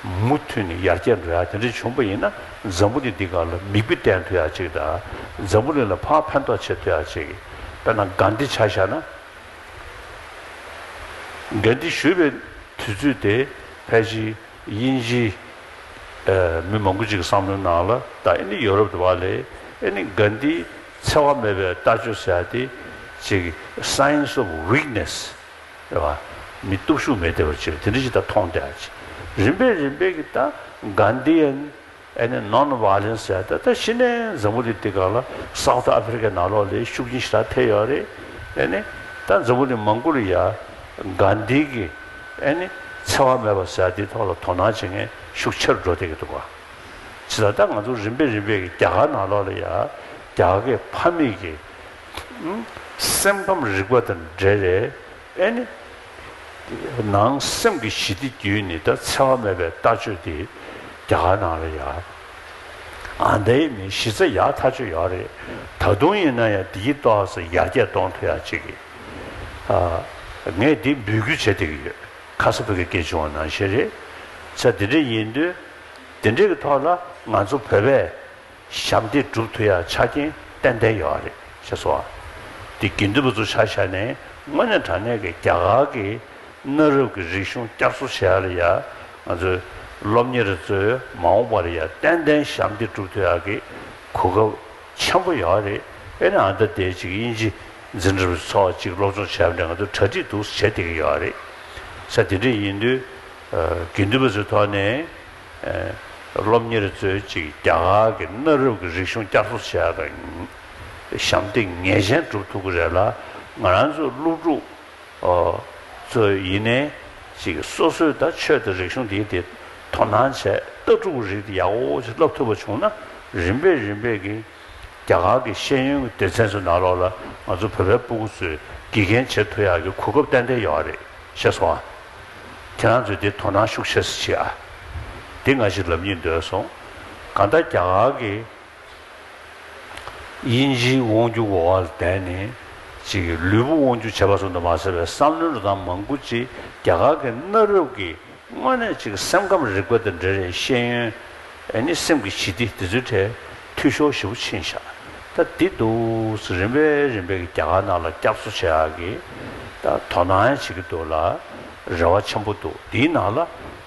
མུ་མཐུད་ནས་ཡར་རྒྱས་འགྲོ་ཡག་དེ་འདྲ་བྱུང་པ་ཡིན་ན། འཛམ་བུ་གླིང་འདི་སྒང་ལ་མིག་དཔེ་བསྟན་ཐུབ་ཡག་ཅིག་དང་། འཛམ་བུ་གླིང་ལ་ཕར་ཕན་ཐོགས་བྱེད་ཐུབ་ཡག་ཅིག་དཔེར་ན་གྷན་དྷི་ཆ་བཞག་ན། གྷན་དྷི་བཞུགས་པའི་དུས་ཚོད་དེ་ཕལ་ཆེར་དབྱིན་ཇིའི་ཨ་མི་མང་པོ་ཅིག་གི་བསམ་བློའི་ནང་ལ་དང་། ཨ་ནི་ཡོ་རོབ་དེ་བ་ལ་ཨ་ནི་གྷན་དྷིའི་འཚེ་བ་མེད་པའི་ལྟ་སྤྱོད་ཟེར་ཡག་དེ་ཅིག་signs of weakness རེད་བ། མི་སྟོབས་ཤུགས་མེད་བསྡད་པ་ཅིག་དེ་འདྲ་ཞིག་ད་མཐོང་བསྡད་ཡག་ཅིག་རིམ་པས་རིམ་པས་ཀྱི་ད་གྷན་དྷི་ཡན་ཨ་ནི་non violence ཟེར་ཡག་ད་ད་གཞི་ནས་འཛམ་བུ་གླིང་འདི་སྒང་ལ་South Africa ནང་ལོགས་ལ་ཤུགས་རྐྱེན་ཞེ་དྲག་ཐེབས་ཡོད་རེད། ཨ་ནི་ད་འཛམ་བུ་གླིང་མང་པོ་ལ་ཡ་གྷན་དྷི་གི་ཨ་ནི་འཚེ་བ་མེད་པ་ཟེར་ཡག་དེའི་ཐོག་ལ་དོ་སྣང་བྱེད་མཁན་ཤུགས་ཆེ་རུ་འགྲོ་བསྡད་ཀྱི་འདུག་ག་བྱས་ཙང་ད་ང་ཚོ་རིམ་པས་རིམ་པས་ཀྱི་རྒྱ་གར་ནང་ལོགས་ལ་ཡ་རྒྱ་གར་གྱི་ཕ་མེས་ཀྱི་ཨུམ་སེམས་ཁམས་རིག་པ་དང་འབྲེལ་བའི་ཨ་ནི་ནང་སེམས་ཀྱི་ཞི་བདེ་བརྒྱུད་ནས་ད་འཚེ་བ་མེད་པའི་ལྟ་སྤྱོད་དེ་རྒྱ་གར་ནང་ལ་ཡ་ཨ་འདའི་མི་གཞི་རྩ་ཡག་ཐག་ཆོད་ཡོད་རེད། ད་དུང་ཡིན་ན་ཡང་འདི་གི་ཏོག་ཙམ་ཡར་རྒྱས་གཏོང་ཐུབ་ཡག་ཅིག་གི་ཨ་ངས་འདི་འབོད་སྐུལ་བྱེད་བསྡད་ཀྱི་ཡོད། ཁ་ས་བོད་ཀྱི་སྐད་བྱུང་བ་ནང་བཞིན་རེད། ས་དེ་འདྲ་ཡིན་དུས་དེ་འདྲ་གི་ཐོག་ལ་ང་ཚོ་བོད་པས་ཞབས་འདེགས་སྒྲུབ་ཐུབ་ཡག་ཆ་རྐྱེན་ཏན་ཏན་ཡོད་རེད་ཤེས་སོང་ཨ། དེ་དགེ་འདུན་པ་ཚོ་ཆ་བཞག་ནས་དངོས་གནས་དྲང་གནས་ཀྱི་རྒྱ་གར་གྱི་གནའ་རབས་ཀྱི་རིག་གཞུང་བསྐྱར་གསོ་བྱེད་ཡག་ལ་ཡ་ང་ཚོའི་སློབ་གཉེར་ཚོས་མ་འོངས་པར་ཡ་ཏན་ཏན་ཞབས་འདེགས་སྒྲུབ་ཐུབ་ཡག་གི་གོ་སྐབས་ཆེན་པོ་ཡོད་རེད། ཨེ་ནི་ཨ་ད་དེ་ཅིག་དབྱིན་ཇི་འཛིན་གྲྭ་ཚོགས་ཅིག་སློབ་སྦྱོང་བྱས་པ་འདྲ་ང་ཚོ་གྲ་སྒྲིག་འདུག་བྱས་བསྡད་ཀྱི་ཡོད་རེད། ས་དེ་འདྲ་ཡིན་དུས་ཨ་དགེ་འདུན་པ་ཚོའི་ཐོག་ནས་ཨ་སློབ་གཉེར་ཚོས་ཅིག་རྒྱ་གར་གྱི་གནའ་རབས་ཀྱི་རིག་གཞུང་བསྐྱར་གསོ་བྱེད་ཡག་དང་ཞབས་འདེགས་ངེས་ཅན་སྒྲུབ་ཐུབ་ཀྱི་རེད་ལ། ང་རང་ཚོའི་སློབ་ཕྲུག་ཨོ། ཚོ་ཡིན་ནའི་ཅིག་སོ་སོའི་ད་ཆོས་དང་རིག་གཞུང་འདི་དེ་དོ་སྣང་བྱས་ལྟ་གྲུབ་ཀྱི་རིགས་དེ་ཡག་པོ་ཅིག་བསླབ་ཐུབ་པ་བྱུང་ན། རིམ་པས་རིམ་པས་ཀྱིས་རྒྱ་གར་གྱི་ཤེས་ཡོན་གྱི་སྡེ་ཚན་ཚོའི་ནང་ལོགས་ལ་ང་ཚོ་བོད་པའི་སྤུ་གུ་ཚོས་དགེ་རྒན་བྱེད་ཐུབ་ཡག་གི་གོ་སྐབས་ཏན་ཏན་ཡོད་རེད་ཤེས་སོང་ཨ། ཁྱེད་རང་ཚོས་དེ་དོ་སྣང་ཤུགས་ཆེ་ཙམ་བྱེད་ཨ། དེ་ང་ཞིག་ལབ་སྙིང་འདོད་སོང་། གང་ལྟར་རྒྱ་གར་གྱི་དབྱིན་ཇིའི་དབང་སྒྱུར་འོག་ལ་བསྡད་ནས་ཅིག་ལུས་པོ་དབང་སྒྱུར་བྱས་པ་ཙམ་དུ་མ་ཟད་པའི་བསམ་བློའི་འགྲོ་སྟངས་མང་པོ་ཅིག་རྒྱ་གར་གྱི་གནའ་རབས་ཀྱི་དངོས་གནས་ཅིག་སེམས་ཁམས་རིག་པ་དང་འབྲེལ་བའི་ཤེས་ཡོན། ཨ་ནི་སེམས་ཀྱི་ཞི་བདེ་དེ་ཚོའི་གྲས་འཐུས་ཤོར་ཞེ་པོ་ཕྱིན་ཤག་ད་འདི་འདུག་སེ་རིམ་པས་རིམ་པས་ཀྱི་རྒྱ་གར་ནང་ལ་བསྐྱར་གསོ་བྱེད་ཡག་གི་ད་དོ་སྣང་བྱེད་ཀྱི་འདུག་ལ། རེ་བ་ཆེན་པོ་འདུག་འདིའི་ནང་ལ་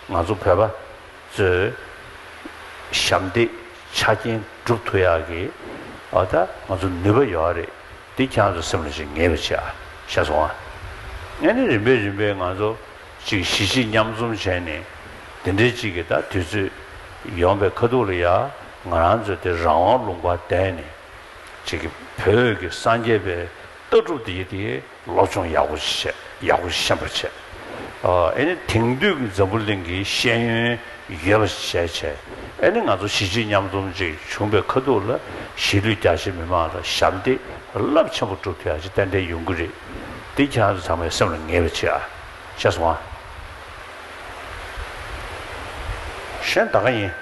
ང་ཚོ་བོད་པ་ཚོས་ཞབས་འདེགས་ཆ་རྐྱེན་སྒྲུབ་ཐུབ་ཡག་གི་ཨ་ད་ང་ཚོ་ནུས་པ་ཡོད་རེད། འདི་ཁྱེད་རང་ཚོ་སེམས་ལ་ཅིག་ངེས་པ་བྱེད་ཨ། ཤེས་སོང་ཨ། ཨ་ནི་རིམ་པས་རིམ་པས་ང་ཚོ་ཅིག་གཞིས་བྱེས་མཉམ་འཛོམས་བྱས་ནས་འདི་འདྲའི་ཅིག་གི་ད་དུས་ཚོད་ཡོང་པའི་ཁ་ཐུག་ལ་ཡ་ང་རང་ཚོ་དེ་རང་དབང་ལུང་པར་བསྡད་ནས་ཅིག་གི་བོད་ཀྱི་སངས་རྒྱས་པའི་ལྟ་གྲུབ་འདི་དེ་སློབ་སྦྱོང་ཡག་པོ་ཞིག་བྱས། ཡག་པོ་ཞིག་ཤེས་པར་བྱས། ཨ་ཨེ་ནི་དེང་དུས་ཀྱི་འཛམ་བུ་གླིང་གི་ཤེས་ཡོན་ཡོད་པ་ཞིག་བྱས་བྱས། ཨེ་ནི་ང་ཚོ་གཞིས་བྱེས་མཉམ་འཛོམས་ཅིག་བྱུང་པའི་ཁ་ཐུག་ལ་གཞིས་ལུས་རྒྱ་ཆེ་མི་མང་ལ་ཞབས་འདེགས་རླབས་ཆེན་པོ་སྒྲུབ་ཐུབ་ཡག་ཅིག་ཏན་ཏན་ཡོང་གི་རེད། འདི་ཁྱེད་རང་ཚོ་ཚང་མས་སེམས་ལ་ངེས་པ་བྱེད་ཨ། ཤེས་སོང་ཨ། གཞན་ད་ག་ཡིན།